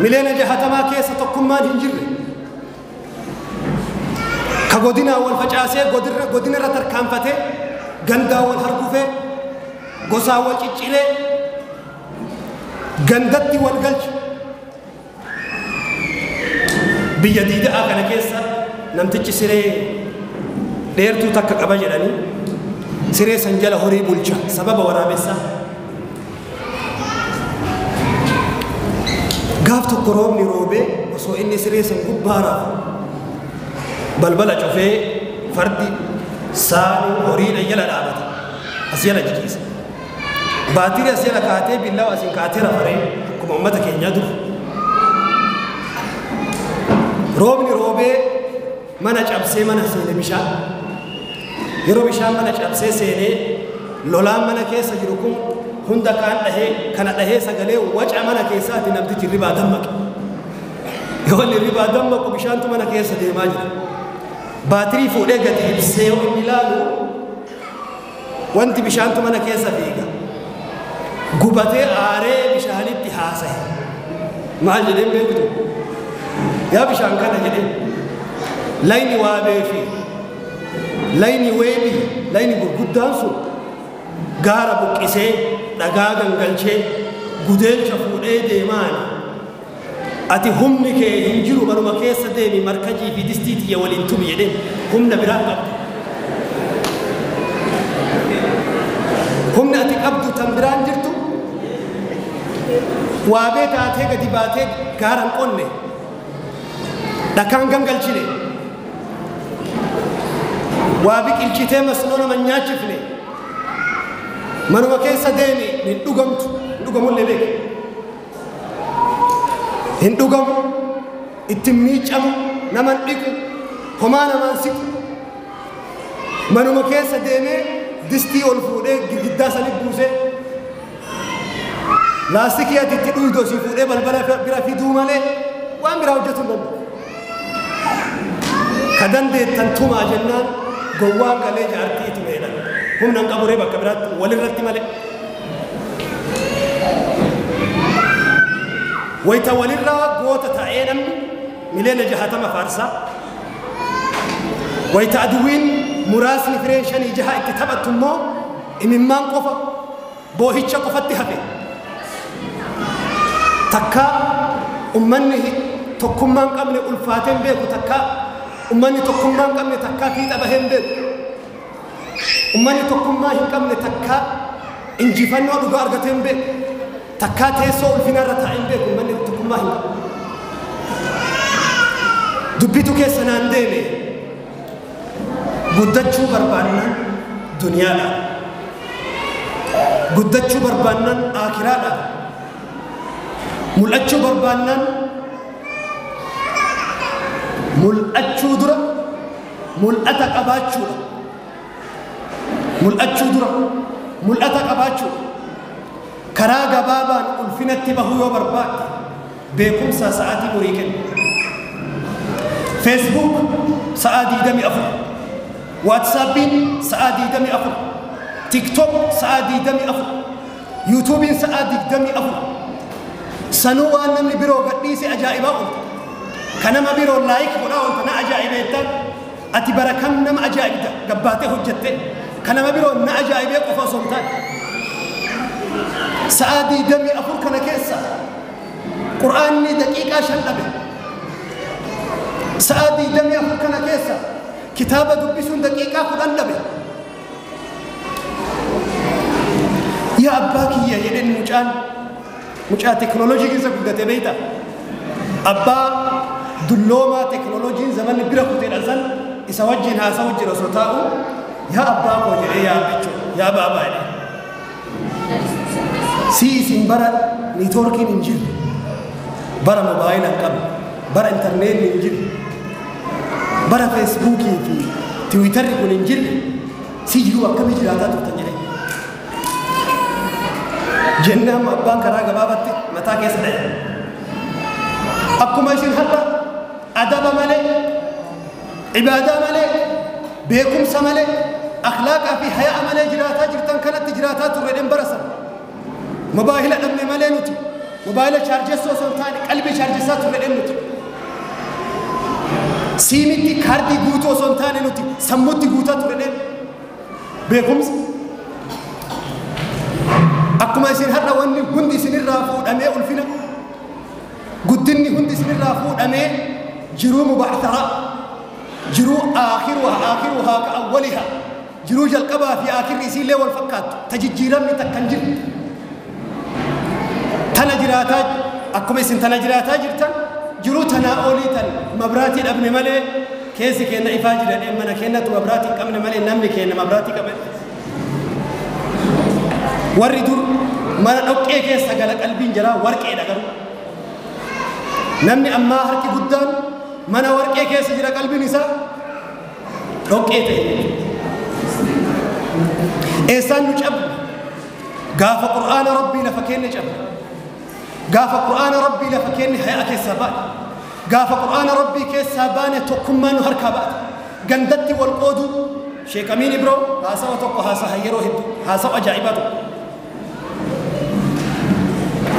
A: 60 miliyoona keessa tokkummaan hin jirre. Ka godinaa wal facaasee godina irra tarkaanfatee gandaa wal hargufee gosaa wal cicciree gandatti wal galche. Biyya diida'aa kana keessa namtichi siree dheertuu takka qaba jedhanii siree san jala horii bulcha sababa waraabessaa. Gaaf tokko roobni roobee osoo inni siree san gubbaa raafu balbala cufee fardi saani horiidha jala dhaabata as jala jijjiisa. Baatirii as jala kaatee billawa asiin kaatee rafaree akkuma uummata keenyaa dur. Roobni roobee mana cabsee mana seene bishaan. Yeroo bishaan mana cabsee seenee lolaan mana keessa jiru kun hunda kaan dhahee kana dhahee sagalee waca mana keessaati namtichi ribaa dammaqe. Yoo inni ribaa dammaqu bishaantu mana keessa deemaa jira. Baatirii fuudhee gadi ibsee yoo inni ilaalu wanti bishaantu mana keessa fiiga. Gubatee aaree bishaanitti haasaye. Maal jedheen beektu? Yaa bishaan kana jedheen. Layni waabee fi layni weebii layni gurguddaan sun gaara buqqisee dhagaa gangalchee gudeelcha fuudhee deemaani. Ati humni kee hin jiru manuma keessa deemi markajii fi distii tiyya waliin tumi jedheen humna biraa qabdu. Humni ati qabdu tan biraan jirtu waabee taatee gadi baatee gaara hin qonne dhakaan gangalchine waa biqilchitee masnoo nama hin nyaachifne manuma keessa deemi hin dhugamtu hin dhugamullee beeke. Hin dhugamu ittiin miicamu nama hin dhiqu homaa namaan siqu manuma keessa deemee distii ol fuudhee girgiddaa sanii buusee laastikii ati itti dhuydu osii fuudhee balbala bira fiduu malee waan biraa hojjetuu hin danda'u. Ka dandeettan tumaa jennaan gowwaan galee jaartii tumeedha. Humna hin qaburee bakka biraatti walirratti malee. Wayita walirraa goota ta'ee namni 60 miliyoona faarsaa. Wayita aduwwiin muraasni fireen 5 6 itti taphattu immoo imimmaan qofa boohicha qofatti hafe. Takka ummanni tokkummaa hin qabne ulfaatee hin beeku takka ummanni tokkummaa hin qabne takka fiixa bahee hin beeku. Ummanni tokkummaa hin qabne takka injifannoo dhugaa argatee hin beeku. Takka teessoo ulfinarra taa'ee hin beeku ummanni tokkummaa hin qabne. Dubbitu keessa naan deeme guddachuu barbaannaan duniyaadha. Guddachuu barbaannaan aakiraadha. Mul'achuu barbaannaan mul'achuu dura mul'ata qabaachuudha. Mul'achuu dura mul'ata qabaachuudha. Karaa gabaabaan ulfinatti bahuu yoo barbaadde beekumsa sa'aatii murii kenna. Facebook sa'aa 24, WhatsAppiin sa'aa 24, TikTok sa'aa 24, YouTubein sa'aa 24. Sanuu waan namni biroo gadhiise ajaa'ibaa oolta. Ka nama biroo like godhaa oolta na ajaa'ibeettaan ati bara kam nama ajaa'ibda gabbaatee hojjette ka nama biroo na ajaa'ibee qofa osoo hin taane. Sa'aa 24 kana keessa Qur'aanni daqiiqaa 5 dhabe. Sa'aa 24 kana keessa kitaaba dubbisuun daqiiqaa 10 dhabe. Yaa abbaa kiyya jedheen mucaan mucaa teknooloojii keessa guddate beekta. Abbaa dulloomaa teknooloojiin zamanni bira kuteedha san isa wajjin haasa'u jira osoo taa'u yaa abbaa koo jedhee yaa bichuu yaa baabaa jedhee. Si isin bara niitoorkiin hin jirre, bara mobaayila hin qabne, bara intarneetni hin jirre, bara feesbuukii fi tiwiitarri kun hin jirre, si jiruu akkamii jiraataa turtan jedhee. Jennaan abbaan karaa gabaabatti mataa keessa dha'e. Akkuma isin har'a adaba malee, ibaadaa malee, beekumsa malee, akhlaaqaa fi hayaa malee jiraataa jirtan kanatti jiraataa turre dhen bara sana. Mobaayila dhabne malee nuti, mobaayila chaarjessoo osoo hin taane qalbii chaarjessaa turre dhen nuti. Siimitti kaardii guutuu osoo hin taane nuti sammuutti guutaa turre dhen. Beekumsa. Akkuma isin har'a wanni hundi isinirraa fuudhamee ulfina, guddinni hundi isinirraa fuudhamee jiruu mubaaxaraa, jiruu aakhiruhaa aakhiruhaa ka awwalihaa, jiruu jalqabaa fi aakhirri isiillee wal fakkaattu, ta jijjiiramni takka hin jirre. Tana jiraataa akkuma isin tana jiraataa jirtan jiruu tanaa olii tan mabraatii dhabne malee keessi keenna ifaa jira dhee mana keenyatti mabraatii hin qabne malee namni keenya mabraatii qabe. Warri dur mana dhoqqee keessa gala qalbiin jaraa warqeedha garuu. Namni ammaa harki guddaan mana warqee keessa jira qalbiin isaa dhoqqee ta'e. Eessaan nu cabne? Gaafa Qur'aana Rabbii lafa keenya cabne. Gaafa Qur'aana Rabbii lafa keenya hayaa keessaa baane. Gaafa Qur'aana Rabbii keessaa baane tokkummaa nu harkaa baate. Gandatti wal qooduu Sheek Amiin Ibroo haasawa tokko haasaha yeroo hedduu haasawa ajaa'ibaa tokko.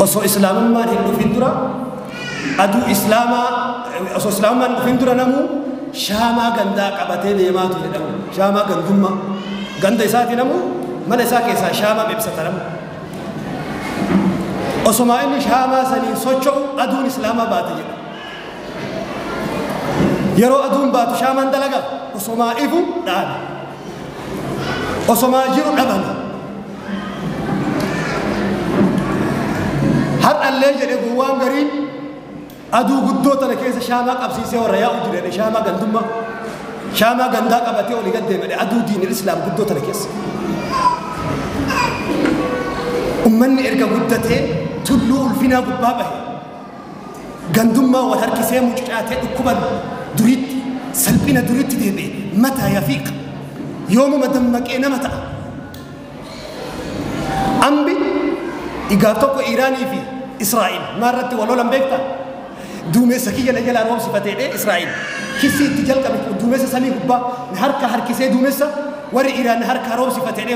A: Osoo islaamummaan hin dhufin dura aduu islaamaa osoo islaamummaan hin dhufin dura namuu shaamaa gandaa qabatee deemaa ture dhabu. Shaamaa gandummaa ganda isaati namuu mana isaa keessaa shaamaa ibsata namu. Osomaa inni shaamaa saniin socho'u aduun islaamaa baate jedha. Yeroo aduun baatu shaamaan dalagaa osomaa ifu dhaabe. Osomaa jiru dhabame. Har'allee jedhe gowwaan gariin aduu guddoo tana keessa shaamaa qabsiisee warra yaa'u jira jedhe shaamaa gandummaa. Shaamaa gandaa qabatee olii gad deema jedhe aduu diinil islaam guddoo tana keessa. Ummanni erga guddatee tulluu ulfinaa gubbaa bahe. Gandummaa wal harkisee mucucaatee dhukkuba duriitti salphina duriitti deebi'e mataa yafiiqa. Yoomuma dammaqee nama ta'a. Ambi igaaf tokko Iiraanii fi Israa'el maarratti wal lolan beektaa? Duumessa kiyya na jalaa roobsifateedhe Israa'el. Kisii itti jalqabe duumessa samii gubbaa na harka harkisee duumessa warri Iiraan na harka roobsifateedhe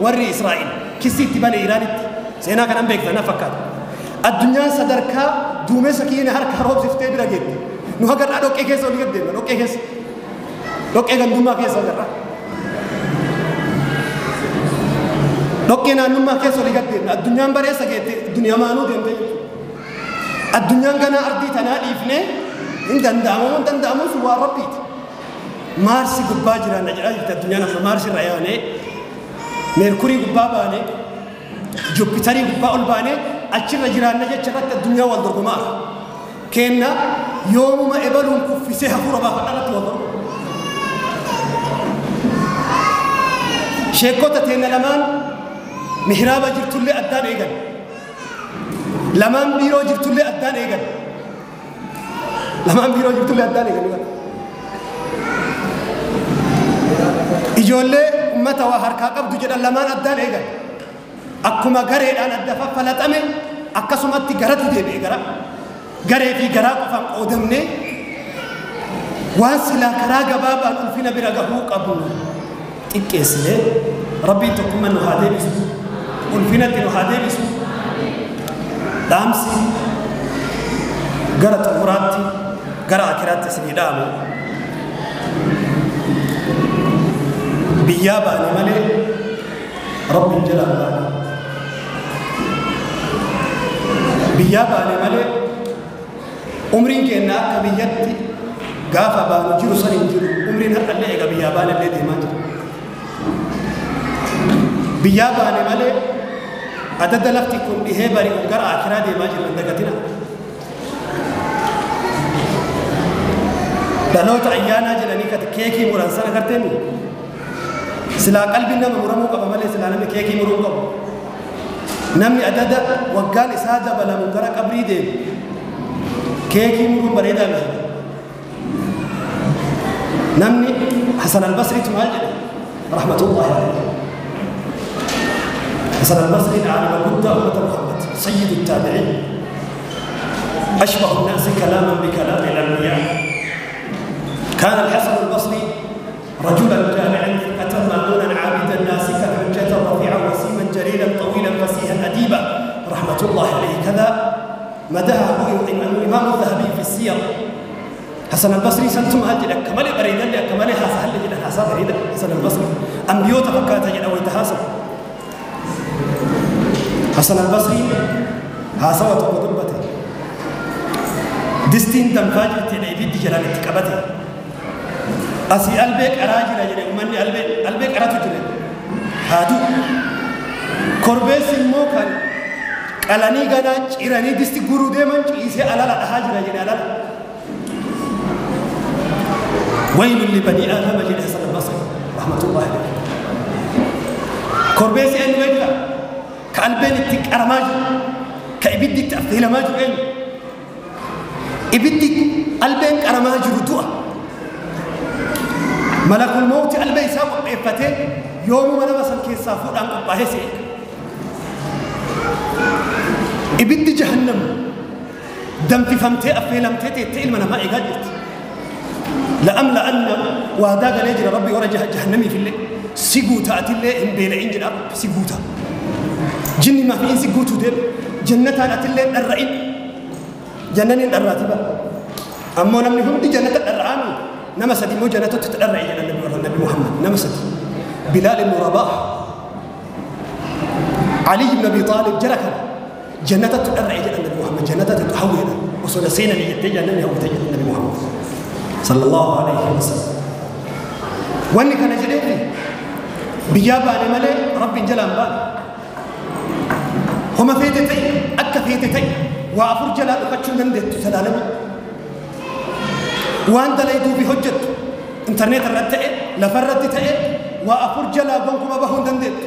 A: warri Israa'el. Kisii itti bane Iiraanitti. Seenaa kanan beekta na fakkaata. Addunyaan sadarkaa duumessa kiyya na harka roobsiftee bira geette. Nu hagarraa dhoqqee keessa olii gad deemna dhoqqee keessa. Dhoqqee gandummaa keessa agarraa. Dhoqqee naannummaa keessa olii gad deemna. Addunyaan bareessa geette duniyaa maanuu deemtee jechuudha. Addunyaan ganaa ardii tanaa dhiifnee hin danda'amu hin danda'amu sun waan Rabbiiti. Maarsi gubbaa jiraanna jedhaa jirti addunyaan amma maarsi irra yaanee meerkurii gubbaa baanee juupitarii gubbaa ol baanee achirra jiraanna jecha irratti addunyaa wal dorgomaa. Kenna yoomuma ebaluun kuffisee hafuura baafadha irratti wal dorgoma. Sheekota teenna lamaan mihraaba jirtullee addaan eegan. Lamaan biiroo jirtullee addaan eegan. Lamaan biiroo jirtullee addaan eegan. Ijoollee uummata waa harkaa qabdu jedhan lamaan addaan eegan. Akkuma gareedhaan adda faffalaxame akkasumatti garatti deebi'e gara. Garee fi garaa qofaan qoodamnee waan silaa karaa gabaabaan ulfina bira gahuu qabnu xiqqeessinee Rabbiin tokkummaa nu haa deebisu. Ulfinatti nu haa deebisu. Dhaamsi gara xumuraatti gara akiraatti isinii dhaamu. Biyyaa baane malee Rabbiin jalaan baane. Biyyaa baane malee umriin keenya akka biyyatti gaafa baanu jiru san hin jiru. Umriin har'allee eega biyyaa baanellee deemaa jira. Biyyaa baane malee adada lafti kun dhihee bari'u gara akiraa deemaa jiru hin dagatina. Dhaloota ayyaanaa jedhanii kati keekii muran sana agarteemi. Silaa qalbiin nama muramuu qaba malee silaa namni keekii muruu qabu. Namni adada waggaan isaa dabalamu gara qabrii deemu keekii muruun bareedaa miti. Namni Hasan al-Basriitu maal jedhe? Rahmatullahi alayhi. Hasan al-Basri عالم guddaa ummata Muhammad سيد التابعين أشبه الناس كلاما بكلام الأنبياء. كان الحسن البصري رجلا جامعا ثقة مأمونا عابدا ناسكا حجة رفيعا وسيما جليلا طويلا فسيها أديبا رحمة الله عليه. كذا مدحه الإمام الذهبي في السير. حسن البصري سنتم هجل كمال بريدا كمال حسن جل حسن بريدا حسن البصري أنبيوت فكات جل ويتحاسب. حسن البصري حاسوة قدبته دستين تنفاجر تنعبد جلال اتكبته أسي قلبك أراجل جل أمني قلبك أراتو جل هادو كوربيس الموكل قالني غنا إيراني دستي غورو ديمان إيسي ألالا أهاجر جل ألالا. ويل لبني آدم جل حسن البصري رحمة الله عليه. كوربيس أن ويجلا كقلبين التك أرماج كإبدي تأفيل ماجو إن إبدي قلبين أرماج ردوء ملك الموت قلبين ساق إفتة يوم ما نبصر كيسافو أن قبهسي إبدي جهنم دم في فمتي أفيل متي تيل من ما إجادت لأملأ أن وهذا قال يجري ربي ورجع جهنمي في الليل سجوتا أتلي إن بين إنجل أرب سجوتا جني ما في إنس جوتو دير جنة أتلي الرئيل جنني الراتبة أما نمني هم دي جنة الرعامي نمسد مو جنة تترعي النبي النبي محمد نمسد بلال بن رباح علي بن أبي طالب جرك جنة تترعي النبي محمد جنة تتحول وصل سينا ليتجه النبي هو تجه النبي محمد صلى الله عليه وسلم. واني كان جديد بيابا لملي ربي جلان بال هما فيتتي أكا فيتتي وأفر جلال أكتشن دندت سلالمي وأنت ليدو بحجة إنترنت الرتئ لفرت تئ وأفر جلال بنكم بهون دندت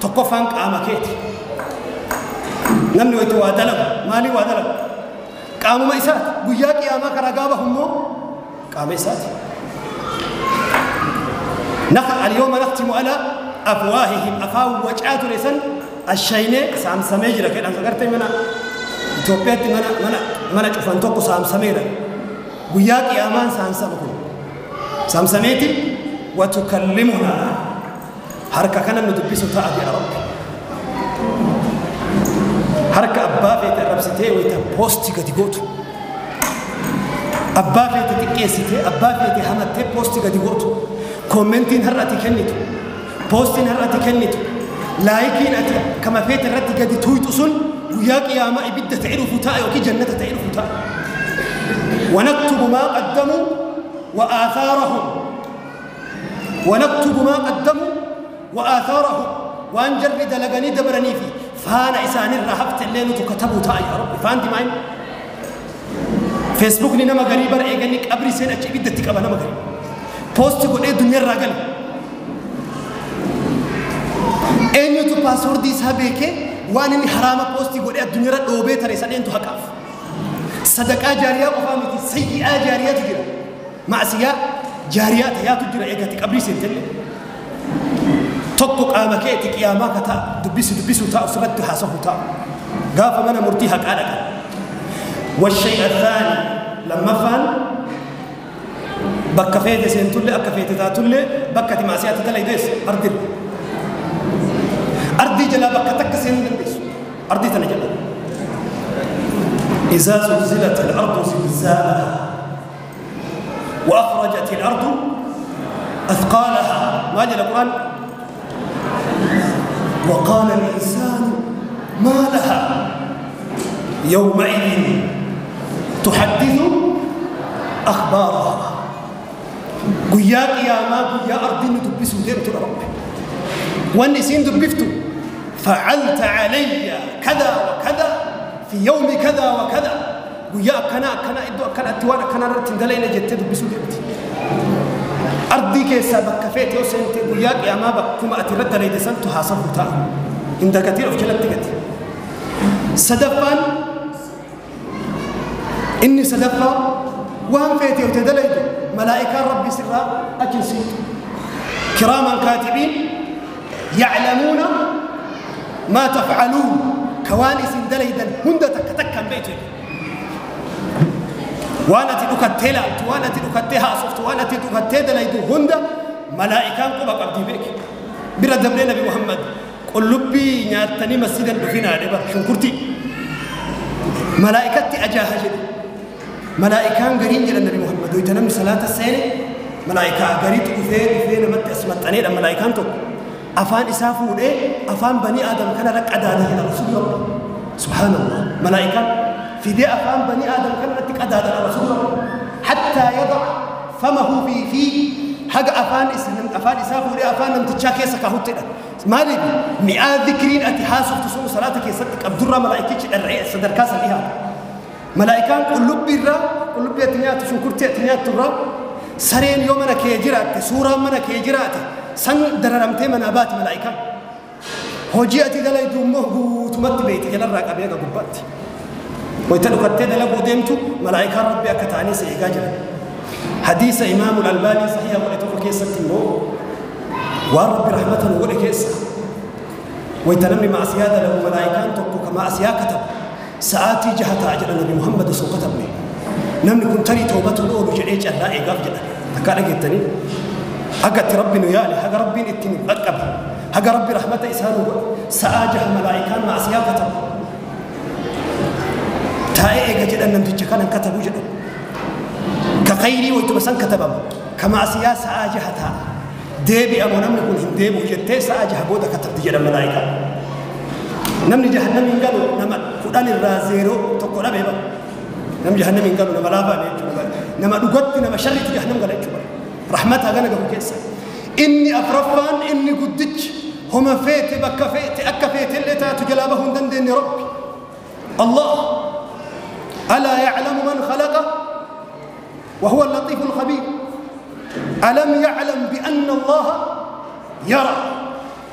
A: تقفانك آمكيت نمني ويتو وادلم مالي وادلم قاموا ما إسات قياك يا ما كرقابهم مو قام إسات. نحن اليوم نختم على أفواههم أفاو وجعات لسن الشينة سام سميجرة كده ذكرت منا إثيوبيا منا منا منا شوفان توكو سام سميرة وياك يا أمان سام سمكم سام سميتي وتكلمنا حركة كنا ندبسو تاع يا رب حركة أبا في تربستي ويتبوستي قد يقول أبا في تكيستي أبا في تهمتي بوستي قد يقول كومنتين هرأتي كنيتو بوستين هرأتي كنيتو لايكين أتي كما فيت الرتي قد تويت أصل وياك يا ما إبدة تعرف تاء وكي جنة تعرف تاء. ونكتب ما قدموا وآثارهم ونكتب ما قدموا وآثارهم وأن جرد لغني دبرني في فانا إسان الرهبت الليل تكتبوا تاء يا ربي فانتي معي فيسبوك نما غريب رأيك أبري سنة إبدة تكبر نما غريب بوست يقول إيه دنيا الرجل أنيو تو باسورد إسها بيك وأنا إني حرام بوست يقول إيه الدنيا رد أوبي ترى إسان أنتو هكاف صدقة جارية وفهمتي سيئة جارية تجري معصية جارية يا تجري إيه قتك أبري سنتين تطق آمكيتك يا ما كتا دبيس دبيس وتا وسرت حاسه تا قاف أنا مرتيها كأنك. والشيء الثاني لما فان بكا فيتي سنتولي أكا فيتي تاتولي بكا تماسيات تلاي ديس أرضي أرضي جلا بكا تك سن ديس أرضي تنجلا. إذا زلزلت الأرض زلزالها وأخرجت الأرض أثقالها ما جاء القرآن وقال الإنسان ما لها يومئذ تحدث أخبارها. قيا قياما قيا أرض ندبسو ديرت ربي والنسين دبفتو فعلت علي كذا وكذا في يوم كذا وكذا قيا كنا كنا إدو كنا توانا كنا رتندلين جت دبسو ديرت أرضي كيسا بكفيت يوسنت قيا قياما بكما أترد ليدسن تحاسبه تا إن كثير في جلد تكت Sadaffaan inni sadaffaa waan feete yoo dalaytu malaa'ikaan rabbi sirraa achi hin siitu. Kiraaman kaatibiin yaclamuuna maa tafcaluun ka waan isin dalaydan hunda takka takkaan beektu. Waan ati dhukattee laaltu, waan ati dhukattee haasoftu, waan ati dhukattee dalaydu hunda malaa'ikaan quba qabdii beeki. Bira dabree Nabi Muhammad qullubbii nyaattanii masjidan dhufinaa dheba shunkurtii. Malaa'ikatti ajaaha jedhe. Malaa'ikaan gariin jedhan Nabi Muhammad wayita namni salaata seene malaa'ikaa gariitu dhufee dhufee namatti as maxxaneedha malaa'ikaan tokko. Afaan isaa fuudhee afaan banii Aadam kanarra qadaada jedha Rasuulli Rabbi. Subhaanallah. Malaa'ikaan fidee afaan banii Aadam kanarratti qadaada Rasuulli Rabbi. Hattaa yada'a famahu fi fii haga afaan isaa fuudhee afaan namtichaa keessa kaahuttedha. Maaliif mi'aa dhikriin ati haasoftu sun salaata keessatti qabdurraa malaa'ikichi dharra'ee sadarkaa san dhiyaata. Malaa'ikaan qullubbiirraa qullubbii ati nyaattu shunkurtii ati nyaatturraa sareen yoo mana kee jiraatte suuraan mana kee jiraate san dararamtee manaa baati malaa'ikaan. Hojii ati dalaydu immoo guutumatti beekte jalarraa qabee haga gubbaatti. Wayita dhukattee dalaguu deemtu malaa'ikaan rabbi akka ta'anii si eegaa jiran. Hadiisa Imaamul Albaanii sahiha godhe tokko keessatti immoo waan rabbi rahmata nu godhe keessa wayita namni maasiyaa dalagu malaa'ikaan tokko ka maasiyaa katabu sa'aatii jaha ta'a jedha Nabi Muhammad osoo katabne. Namni kun tarii toobatuun oolu jedhee carraa eegaaf jedha. Takkaa dhageettanii haga itti rabbi nu yaale haga rabbiin itti nu qaqqabe haga rabbi rahmata isaa nu godhe sa'aa jaha malaa'ikaan maasiyaa katabu. Taa'ee eega jedhan namticha kanan katabu jedhan. Ka khayrii wayituma san katabama ka maasiyaa sa'aa jaha ta'a. Deebi'amoo namni kun hin deebi'u jettee sa'aa jaha booda katabdi jedhan malaa'ikaan. Namni jahannamiin galu nama 10 irraa 0 tokko dhabee bara. Namni jahannamiin galu nama laafaa jechuudha. Nama dhugatti nama sharriitu jahannam gala jechuudha. Rahmata hagana gahu keessa. Inni afraffaan inni guddichi homa feete bakka feete akka feete illee taatu jalaa bahuu hin dandeenye Rabbi. Allah alaa ya'lamu man khalaqa wa huwa al-latiifu al-khabiir. ألم يعلم بأن الله يرى.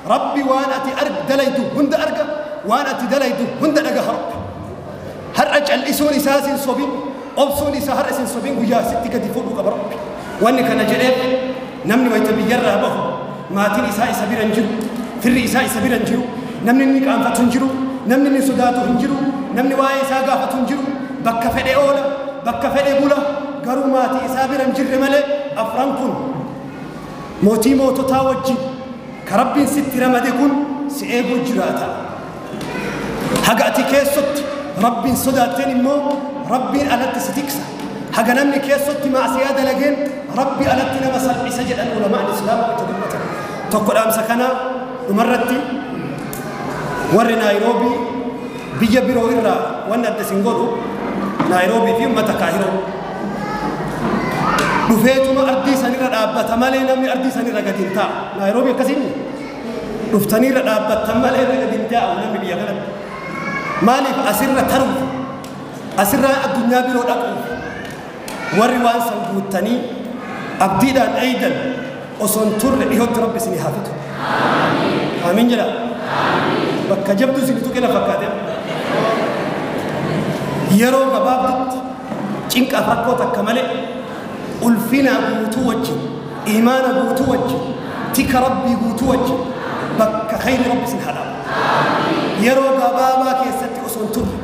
A: ربي وأنا أتي أرق دليته هند أرقى وأنا أتي دليته هند أرقى ربي. هر أجعل إسوني ساسين صبين أبصوني سهر إسين صبين ويا ستي كدي فوق ربي. وأني كان جريف نمني ويتبيرها به ما تني ساي سبيل انجلو في الرئيساء سبيل انجلو نمني نيك أنفت انجلو نمني نسوداتو انجلو نمني واي ساقافة انجلو بك فدي أولا بك فدي بولا garuu maatii isaa bira hin jirre malee afran kun mootii moototaa wajjin ka rabbiin sitti ramade kun si eeguu jiraata. Haga ati keessatti rabbiin sodaatteen immoo rabbiin alatti si tiksa. Haga namni keessatti maasiyaa dalageen rabbi alatti nama salphisa jedhan ulamaan islaamaa itti dubbatan. Tokko dhaamsa kana dhumarratti warri Naayiroobii biyya biroo irraa wanni adda isin godhu Naayiroobii fi uummata Kaahiroo. Dhufeetuma ardii sanirra dhaabbata malee namni ardii sanirra gadi hin taa'u. Naayiroobii akkasiin dhuftaniirra dhaabbattan malee irra gadi hin taa'u namni biyya kanatti. Maaliif asirra taruuf asirraa addunyaa biroo dhaquuf warri waan san guuttanii abdiidhaan eeydan osoo hin turre dhihootti rabbi isinii haa fidu. Amiin jedha. Bakka jabduu isin tuqe na fakkaate. Yeroo gabaabdutti cinqaaf rakkoo takka malee ulfina guutuu wajjin imaana guutuu wajjin tika rabbii guutuu wajjin bakka khayri rabbi isin haa dhaabu. Yeroo gabaabaa keessatti osoo hin turre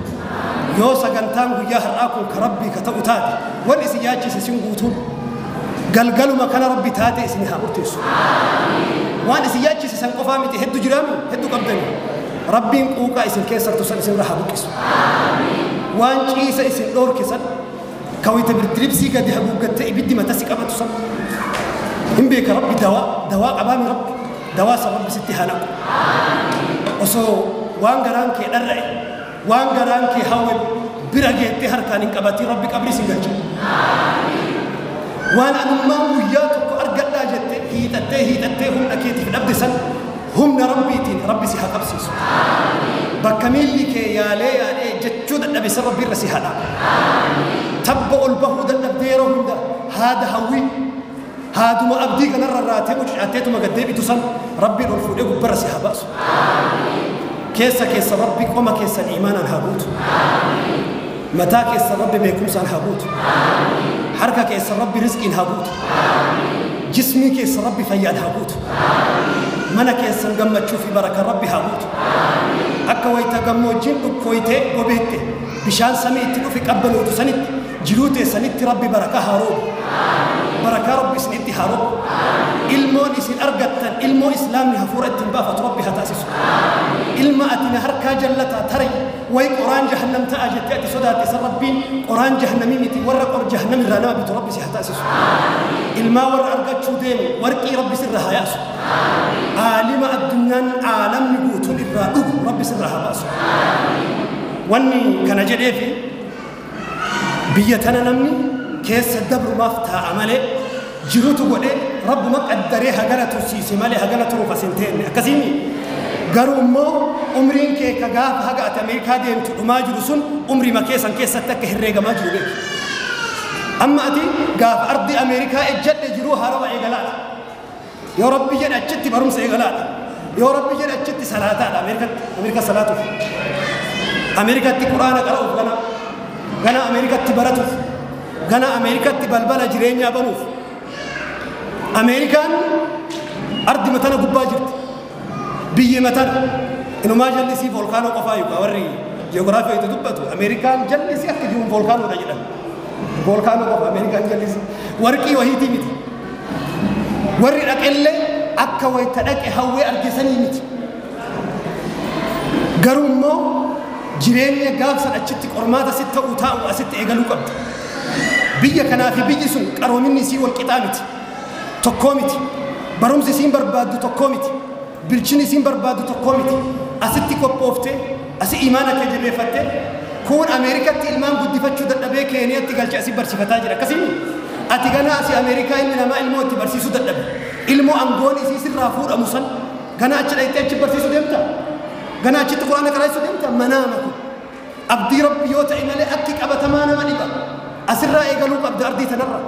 A: yoo sagantaan guyyaa har'aa kun ka rabbii ka ta'u taate wanni isin yaachise isin guutuun galgaluma kana rabbi taate isin haa murteessu. Waan isin yaachise san qofaa miti hedduu jiraami hedduu qabdani. Rabbiin quuqaa isin keessattu san isin irraa haa buqqisu. Waan ciisa isin dhoorke san kawita birdiribsii gadi haguuggattee ibiddi matasi qabatu san hin beeka rabbi dawaa qabaami rabbi dawaa san rabbi sitti haa naqu. Osoo waan garaan kee dharra'e waan garaan kee hawwe bira geettee harkaan hin qabatiin rabbi qabrii sin galcha. Waan anummaan guyyaa tokko argadhaa jettee hiixattee hiixattee humna keetiif dhabde san humna rabbiitiin rabbi si haa qabsiisu. Bakka miilli kee yaalee yaalee jechuu dadhabe san rabbi irra si haa dhaabu. Tabba ol bahuu dadhabdee yeroo hunda haada hawwii haaduma abdii kanarra raatee mucucaatteetuma gad deebitu san rabbiin ol fuudhee gubbarra si haa baasu. Keessa keessa Rabbi qoma keessan iimaanaan haa guutu. Mataa keessa Rabbi beekumsaan haa guutu. Harka keessa Rabbi rizqiin haa guutu. Jismii keessa Rabbi fayyaan haa guutu. Mana keessan gammachuu fi baraka Rabbi haa guutu. Akka wayita gammoojjiin dhukkooytee gobeette bishaan samii itti dhufe qabbanootu sanitti jiruu teessanitti Rabbi barakaa haa roobu. Barakaa Rabbi isinitti haa roobu. Ilmoon isin argattan ilmoo islaamni hafuura ittiin baafatu Rabbi haa taasisu. Ilma ati na harkaa jallataa tarii way qoraan jahannam ta'a jettee ati sodaatte san Rabbiin qoraan jahannamii miti warra qor jahannam irraa nama bitu Rabbi si haa taasisu. Ilmaa warra argachuu deemu warqii Rabbi sirra haa yaasu. Aalima addunyaan aalamni guutuun irraa dhugu Rabbi sirra haa baasu. Wanni kana jedheefi biyya tana namni keessa dabrumaaf taa'a malee jirutu godhee rabbuma qaddaree hagana tursiise malee hagana turuuf as hin teenne akkasiimi. Garuu immoo umriin kee ka gaafa haga ati Ameerikaa deemtu dhumaa jiru sun umrii keessan keessatti akka herreegamaa jiru beeki. Amma ati gaafa ardi Ameerikaa ejjadhe jiruu haarawa eegalaadha. Yoo Rabbi jedhe achitti barumsa eegalaadha. Yoo Rabbi jedhe achitti salaataadha Ameerikatti Ameerika salaatuuf. Ameerikatti quraana qara'uuf gana Ameerikatti baratuuf gana Ameerikatti balbala jireenyaa banuuf. Ameerikaan ardi matana gubbaa jirti. Biyyi matana inumaa jallisii volkaanoo qofaa yookaan warri ji'oogiraafii itti dubbatu Ameerikaan jallisii akka jiruun volkaanoodha jedhan. Volkaanoo qofa Ameerikaan jallisii warqii wahiitii miti. Warri dhaqellee akka wayita dhaqe hawwee argisanii miti. Garuu immoo jireenya gaafsan achitti qormaata sitti ta'uu taa'u asitti eegaluu qabda. Biyya kanaa fi biyyi sun qaroominni isii wal qixaa miti. Tokkoo miti. Barumsi isiin barbaaddu tokkoo miti. Bilchini isiin barbaaddu tokkoo miti. Asitti qophooftee, asi imaana kee jabeeffattee, kun Ameerikatti ilmaan guddifachuu dadhabee Keeniyatti galchee asii barsiifataa jira. Akkasii ati ganaa asii Ameerikaa ilmi namaa ilmoo itti barsiisuu dadhabe. Ilmoo aangoon isii sirraa fuudhamu san ganaa achi dhaqxee achi barsiisuu deemta. Ganaa achitti quraana qaraasuu deemta manaama kun. Abdii Rabbi yoo ta'e malee akki qabatamaa nama dhiba. Asirraa eegaluu qabda ardii tanarra.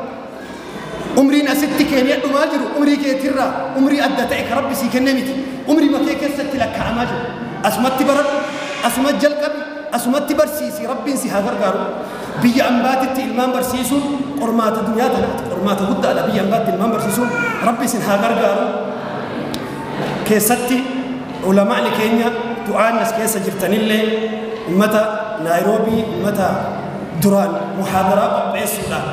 A: Umriin asitti Keeniyaa dhumaa jiru umrii keetirraa umrii adda ta'e ka Rabbi sii kenne miti. Umrii makee keessatti lakkaa'amaa jiru. Asumatti baradhu, asumatti jalqabi, asumatti barsiisi Rabbiin si haa gargaaru. Biyya ambaatitti ilmaan barsiisuun qormaata dunyaa tanaati qormaata guddaadha biyya ambaatti ilmaan barsiisuun Rabbi isin haa gargaaru. Keessatti ulamaa'ni keenya du'aan as keessa jirtanillee ummata Naayiroobii ummata duraan muhaadaraa qopheessuudhaan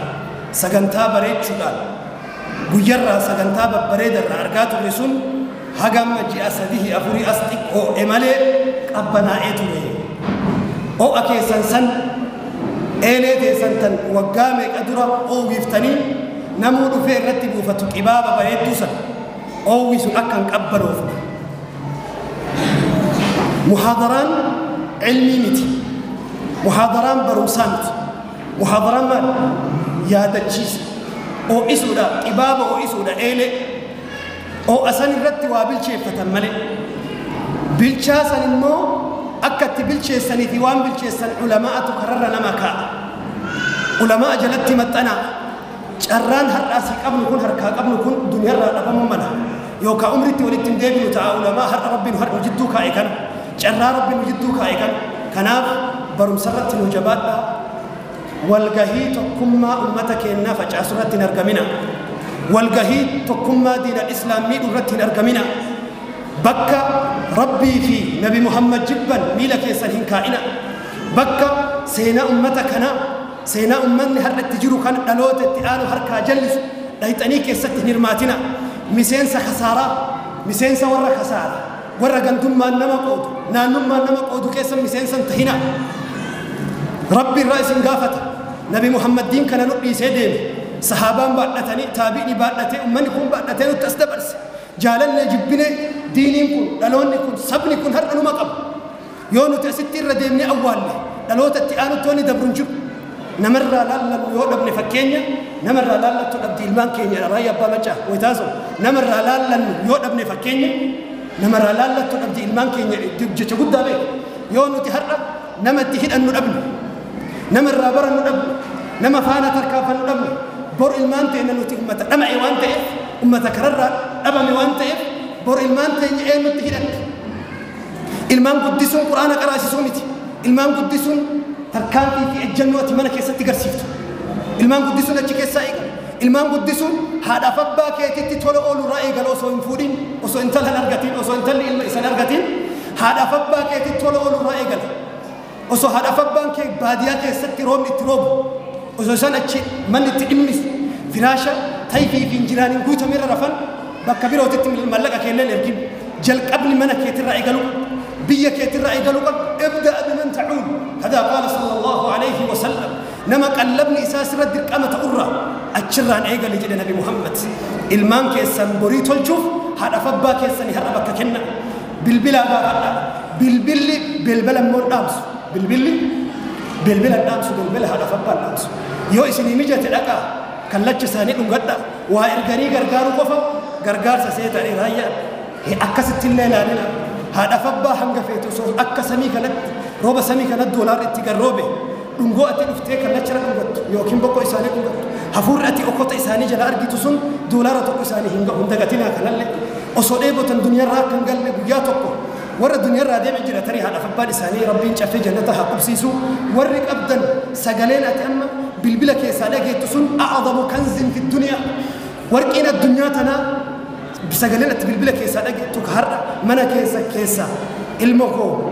A: sagantaa bareechuudhaan guyyarraa sagantaa babbareedarraa argaa turre sun haga amma ji'a 3 4 as xiqqoo malee qabbanaa'ee ture. Ho'a keessan san eelee teessan tan waggaa meeqa dura oowwiftanii namuu dhufee irratti buufatu qibaaba bareedduu san oowwi sun akka hin qabbanoofne. Muhaadaraan ilmii miti. Muhaadaraan barumsaa miti. Muhaadaraan maal? Yaadachiisa. Ho'isuudha, qibaaba ho'isuudha eelee. Ho'a san irratti waa bilcheeffatan malee. Bilchaa san immoo akka itti bilcheessanii fi waan bilcheessan ulamaa'atu kararra nama kaa'a. Ulamaa'a jalatti maxxanaa. Carraan har'a asii qabnu kun harkaa qabnu kun duniyaarraa dhabamuu mala. Yookaan umritti walitti hin deebinu ta'a ulamaa har'a Rabbiin har'a jidduu kaa'e kana. Carraa Rabbiin nu jidduu kaa'e kana. Kanaaf barumsa irratti nu jabaadhaa. Walgahii tokkummaa uummata keenyaa facaasu irratti hin argamina. Walgahii tokkummaa diinal islaam miidhuu irratti hin argamina. Bakka Rabbii fi Nabi Muhammad jibban miila keessan hin kaa'ina. Bakka seenaa uummata kanaa seenaa uummanni har'a itti jiru kan dhaloota itti aanu harkaa jallisu dhayxanii keessatti hin hirmaatina. Miseensa kasaaraa, miseensa warra kasaaraa, warra gandummaan nama qoodu, naannummaan nama qoodu keessa miseensa hin tahina. Rabbi irraa isin gaafata. Nabi Muhammad diin kana nu dhiisee deeme. Sahaabaan baadhatanii, taabi'ni baadhatee, uummanni kun baadhatee nutti as dabarse. Jaalallee jibbine diiniin kun, dhaloonni kun, sabni kun har'a numa qaba. Yoo nuti asitti irra deemnee awwaalle dhaloota itti aanutti wanni dabru hin jiru. Namarraa laallannu yoo dhabne fakkeenya namarraa laallattu dhabdi ilmaan keenya raayyaa abbaa macaa wayitaasoo namarraa laallannu yoo dhabne fakkeenya namarraa laallattu dhabdi ilmaan keenya jecha guddaa beeku. Yoo nuti har'a nama itti hidhannu dhabne namarraa barannu dhabne nama faana tarkaanfannu dhabne bor ilmaan teenya nuti ummata dhama'e waan ta'eef ummata kararraa dhabame waan ta'eef bor ilmaan teenya eenyutti hidhatti. Ilmaan guddisuun Qur'aana qaraasisuu miti. Ilmaan guddisuun tarkaanfii fi ejjennoo ati mana keessatti garsiiftu. Ilmaan guddisuun achi keessaa eegala. Ilmaan guddisuun haadhaaf abbaa keetitti tola oolurraa eegala osoo hin fuudhin, osoo intala hin argatin, osoo intalli ilma isa hin argatin, haadhaaf abbaa keetitti tola oolurraa eegala. Osoo haadhaaf abbaan kee baadiyaa keessatti roobni itti roobu, osoo isaan achi manni itti dhimmisu, firaasha tayfii fi injiraaniin guutame irra rafan, bakka birootitti mallaqa keelleen ergin. Jalqabni mana keetirraa eegaluu qabda. Biyya keetirraa eegaluu qabda. Ibda biman ta'uun. Kadaa qaala sallallahu alayhi wa sallam. Nama qallabni isaa sirra dirqama ta'urraa achirraan eegale jedhe Nabi Muhammad. Ilmaan keessan borii tolchuuf haadhaaf abbaa keessanii har'a bakka kenna. Bilbilaa gaafadha. Bilbilli bilbila immoo dhaamsu. Bilbilli bilbila dhaamsu, bilbila haadhaaf abbaan dhaamsu. Yoo isinii mijate dhaqaa kallacha isaanii dhungadha. Waa erganii gargaaruu qofa gargaarsa seetanii raayyaa. Akkasitti illee ilaalina. Haadhaaf abbaa hanga feetu osoo akka samii kanatti rooba samii kanatti doolaarri itti garroobe dhungoo ati dhuftee kallacha irra dhungattu yookiin boqqoo isaanii dhungattu hafuurri ati okkota isaanii jala argitu sun doolaara tokko isaanii hin ga'u. Hin dagatinaa kanallee. Osoo dheebotan duniyaarraa akka hin galle guyyaa tokko warra duniyaarraa deeme jira tarii haadhaaf abbaan isaanii rabbiin caffee jannata haa qubsiisu. Warri qabdan sagaleen ati amma bilbila keessaa dhageettu sun a'adamu kanzin fi duniyaa. Warqiin addunyaa tanaa sagaleen ati bilbila keessaa dhageettu har'a mana keessa keessa ilma koo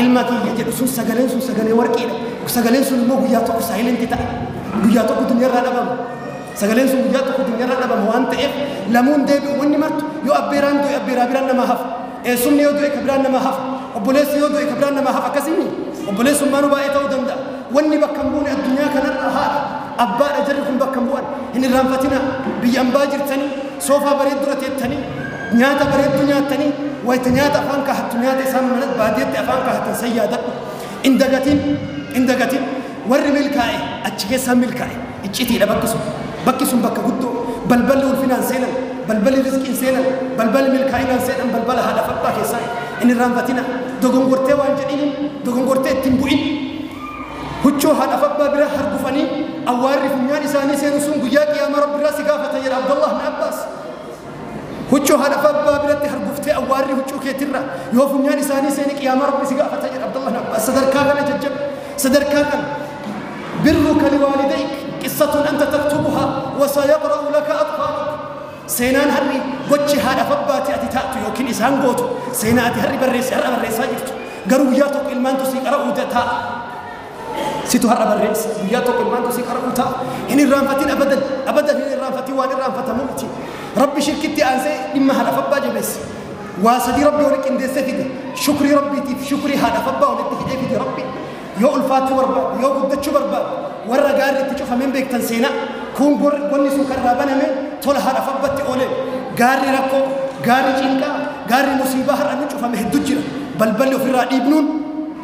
A: ilma kiyya jedhu sun sagaleen sun sagalee warqiidha. Sagaleen sun immoo guyyaa tokko saayilenti ta'a. Guyyaa tokko duniyaarraa dhabama. Sagaleen sun guyyaa tokko duniyaarraa dhabama waan ta'eef lamuun deebi'u wanni martu yoo abbeeraan du'e abbeeraa biraan namaa hafa. Eessumni yoo du'e ka biraan namaa hafa. Obboleessi yoo du'e ka biraan namaa hafa. Akkasii obboleessummaanuu baay'ee ta'uu danda'a. Wanni bakka hin buune addunyaa kanarra haadha. Abbaadha jarri kun bakka hin bu'an. Hin irraanfatinaa. Biyya ambaa jirtanii soofaa bareedduu teettanii nyaata bareedduu nyaattanii wayita nyaata afaan kahattu nyaata isaan mana baadiyyaatti afaan kahatan san yaadadhu. Hin dagatin, hin dagatin. Warri milkaa'e achi keessaa milkaa'e iccitiidha bakki sun. Bakki sun bakka guddoo balballi ulfinaan seenan, balballi rizqiin seenan, balballi milkaa'inaan seenan, balbala haadhaaf abbaa keessaa. Hin irraanfatina. Dogongortee waan jedhiniin, dogongortee ittiin bu'in. Huccuu haadhaaf abbaa bira hargufanii awwaarri funyaan isaanii seenu sun guyyaa qiyaamaa Rabbi irraa si gaafata jedha Abdullah ibn Abbaas. Huccuu haadhaaf abbaa biratti harguftee awwaarri huccuu keetirra yoo funyaan isaanii seeni qiyaamaa Rabbi si gaafata jedha Abdullah ibn Abbaas. Sadarkaa kana jajjabe. Sadarkaa kana. Birruka liwaalidayk qissatun anta taktubuhaa wa sayaqra'u laka atfaaluk. Seenaan harri gochi haadhaaf abbaati ati taatu yookiin isaan gootu seenaa ati harri barreesse har'a barreessaa jirtu. Garuu guyyaa tokko ilmaantu si qara'uu ta'a. Situ har'a barreesse guyyaa tokko ilmaantu si qara'uu ta'a. Hin irraanfatin abadan, abadan hin irraanfatin waan irraanfatamu miti. Rabbi shirkitti aansee dhimma haadhaaf abbaa jabeesse. Waa sadii Rabbi walitti qindeessee fide. Shukrii Rabbiitiif shukrii haadhaaf abbaa walitti hidhee fide Rabbi. Yoo ulfaachuu barbaadu, yoo guddachuu barbaadu, warra gaarri itti cufameen beektan seenaa. Kun gonni sun kan irraa baname tola haadhaaf abbatti oolee. Gaarri rakkoo, gaarri cinqaa, gaarri musiibaa har'a nu cufame hedduu jira. Balballi ofirraa dhiibnuun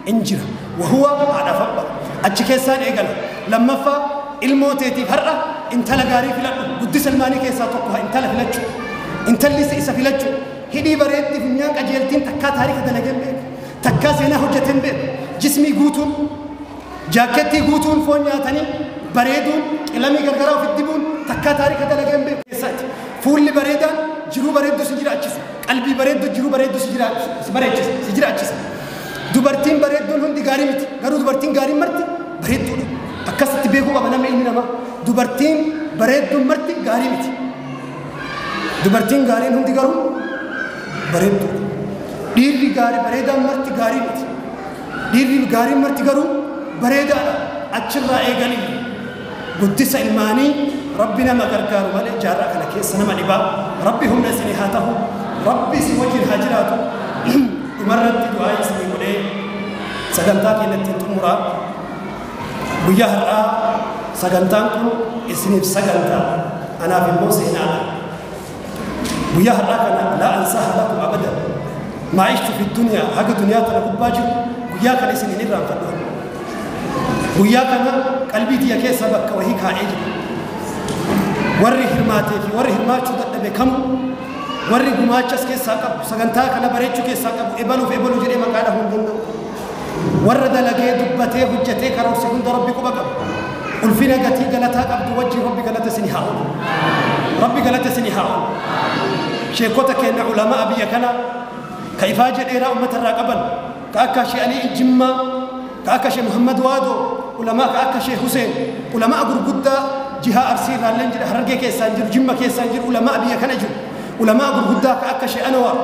A: hin jira. Wahuwa haadhaaf abbaa. Achi keessaan eegala. Lammaffaa ilmoo teetiif har'a intala gaarii filadhu. Guddisa ilmaanii keessaa tokko intala filachuu. Intalli isa filachuu. Hidhii bareeddii funyaan qajeeltiin takkaa taarika dalageen beeku. Takkaa seenaa hojjeteen beeku. Jismii guutuun, jaakettii guutuun foon nyaatanii bareeduun qilamii gargaraa ofitti dibuun takkaa taarika dalageen beeku keessaati. Fuulli bareedaan jiruu bareedduu si jiraachisa. Qalbii bareedduu jiruu bareedduu si bareechisa, si jiraachisa. Dubartiin bareedduun hundi gaarii miti. Garuu dubartiin gaariin marti bareedduudha. Akkasitti beekuu qaba namni ilmi namaa. Dubartiin bareedduun marti gaarii miti. Dubartiin gaariin hundi garuu bareedduudha. Dhiirri gaarii bareedaan marti gaarii miti. Dhiirri gaariin marti garuu bareedaadha. Achirraa eegalii guddisa ilmaanii Rabbi nama gargaaru malee jaarraa kana keessa nama dhibaa. Rabbi humna isinii haa ta'u. Rabbi isin wajjin haa jiraatu. Dhumarratti du'aa isinii godhee sagantaa keenya ittiin xumuraa. Guyyaa har'aa sagantaan kun isiniif sagantaa anaaf immoo seenaadha. Guyyaa har'aa kana laa ansaha lakum abadan. Maa ishtu fi duniyaa haga duniyaa tana gubbaa jiru guyyaa kana isin hin irraanfadhu. Guyyaa kana qalbii tiyya keessa bakka wahii kaa'ee jira. Warri hirmaatee fi warri hirmaachuu dadhabe kamu warri gumaachas keessaa qabu sagantaa kana bareechuu keessaa qabu ebaluuf ebaluu jedhee maqaa dhahuu hin danda'u. Warra dalagee dubbatee hojjetee karoorse hunda Rabbi quba qabu. Ulfina gatii galataa qabdu wajjin Rabbi galata isinii haa oolu. Rabbi galata isinii haa oolu. Sheekota keenya ulamaa biyya kanaa ka ifaa jedheeraa uummata irraa qaban Ka akka Sheekh Ali Jimmaa, ka akka Sheekh Muhammad Waadoo, ulamaa ka akka Sheekh Huseen, ulamaa gurguddaa jihaa Arsii irraallee jira, Harargee keessaan jiru, Jimma keessaan jiru, ulamaa biyya kana jiru, ulamaa gurguddaa ka akka Sheekh Anwar,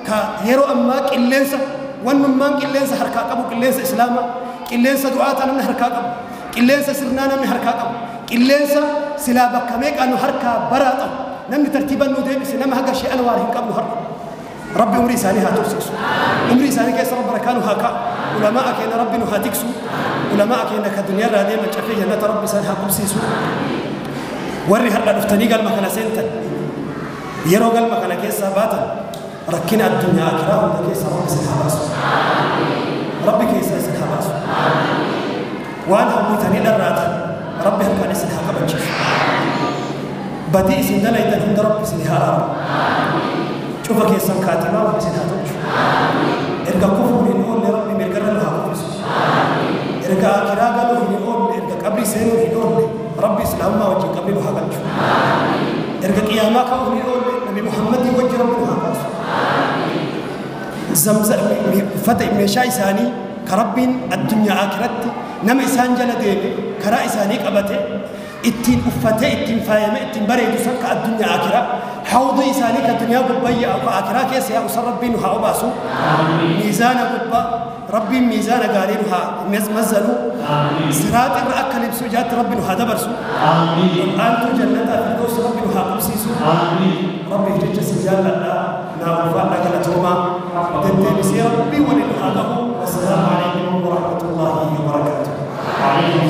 A: ka yeroo ammaa qilleensa wannummaan qilleensa harkaa qabu, qilleensa Islaamaa, qilleensa du'aataa namni harkaa qabu, qilleensa sirnaa namni harkaa qabu, qilleensa silaa bakka meeqaa nu harkaa baraa qabu, namni tartiiban nu deebise, nama haga Sheekh Anwar hin qabnu har'a. Rabbi umrii isaanii haa tursiisu, umrii isaanii keessa Rabbi barakaa nu haa kaa'u. Ulamaa keenya Rabbi nu haa tiksu. Ulamaa keenya ka duniyaarraa deeman cafee jannata Rabbi isaan haa qubsiisu. Warri har'a dhuftanii galma kana seentan, yeroo galma kana keessaa baatan rakkina addunyaa akiraa hunda keessaa Rabbi isin haa baasu, Rabbi keessaa isin haa baasu. Waan hawwitanii dharraatan Rabbi harkaan isin haa kabachiisu. Badii isin dalaytan hunda Rabbi isin haa araaramu. Cufa keessan kaatimaa Rabbi isin haa tolchu. Erga kufuun hin oolle Rabbi mirgarra nu haa kufisu. Erga akiraa galuu hin oolle, erga qabrii seenuu hin oolle, Rabbi Islaamummaa wajjin qabrii nu haa galchu. Erga qiyaamaa ka'uu hin oolle, Nabi Muhammadii wajji Rabbi nu haa kaasu. Zamza uffata meeshaa isaanii ka Rabbiin addunyaa akiratti nama isaan jala deeme, karaa isaanii qabate, ittiin uffatee, ittiin faayame, ittiin bareedu san, ka addunyaa akiraa hawdii isaanii ka duniyaa gubbaa yaa'u, ka akiraa keessa yaa'u san Rabbiin nu haa obaasu. Miizaana gubbaa Rabbiin miizaana gaarii nu haa mazzanu. Siraat irra akka libsu ijaatti Rabbi nu haa dabarsu. Aantuu jannataa firdaus Rabbi nu haa qubsiisu. Rabbiif jecha si jaalladha, naa ulfaadha, galatoomaa. Deddeebisee Rabbii waliin nu haa gahu. Wassalaamu alaikum warahmatullaahi wabarakaatuh.
B: وعليكم.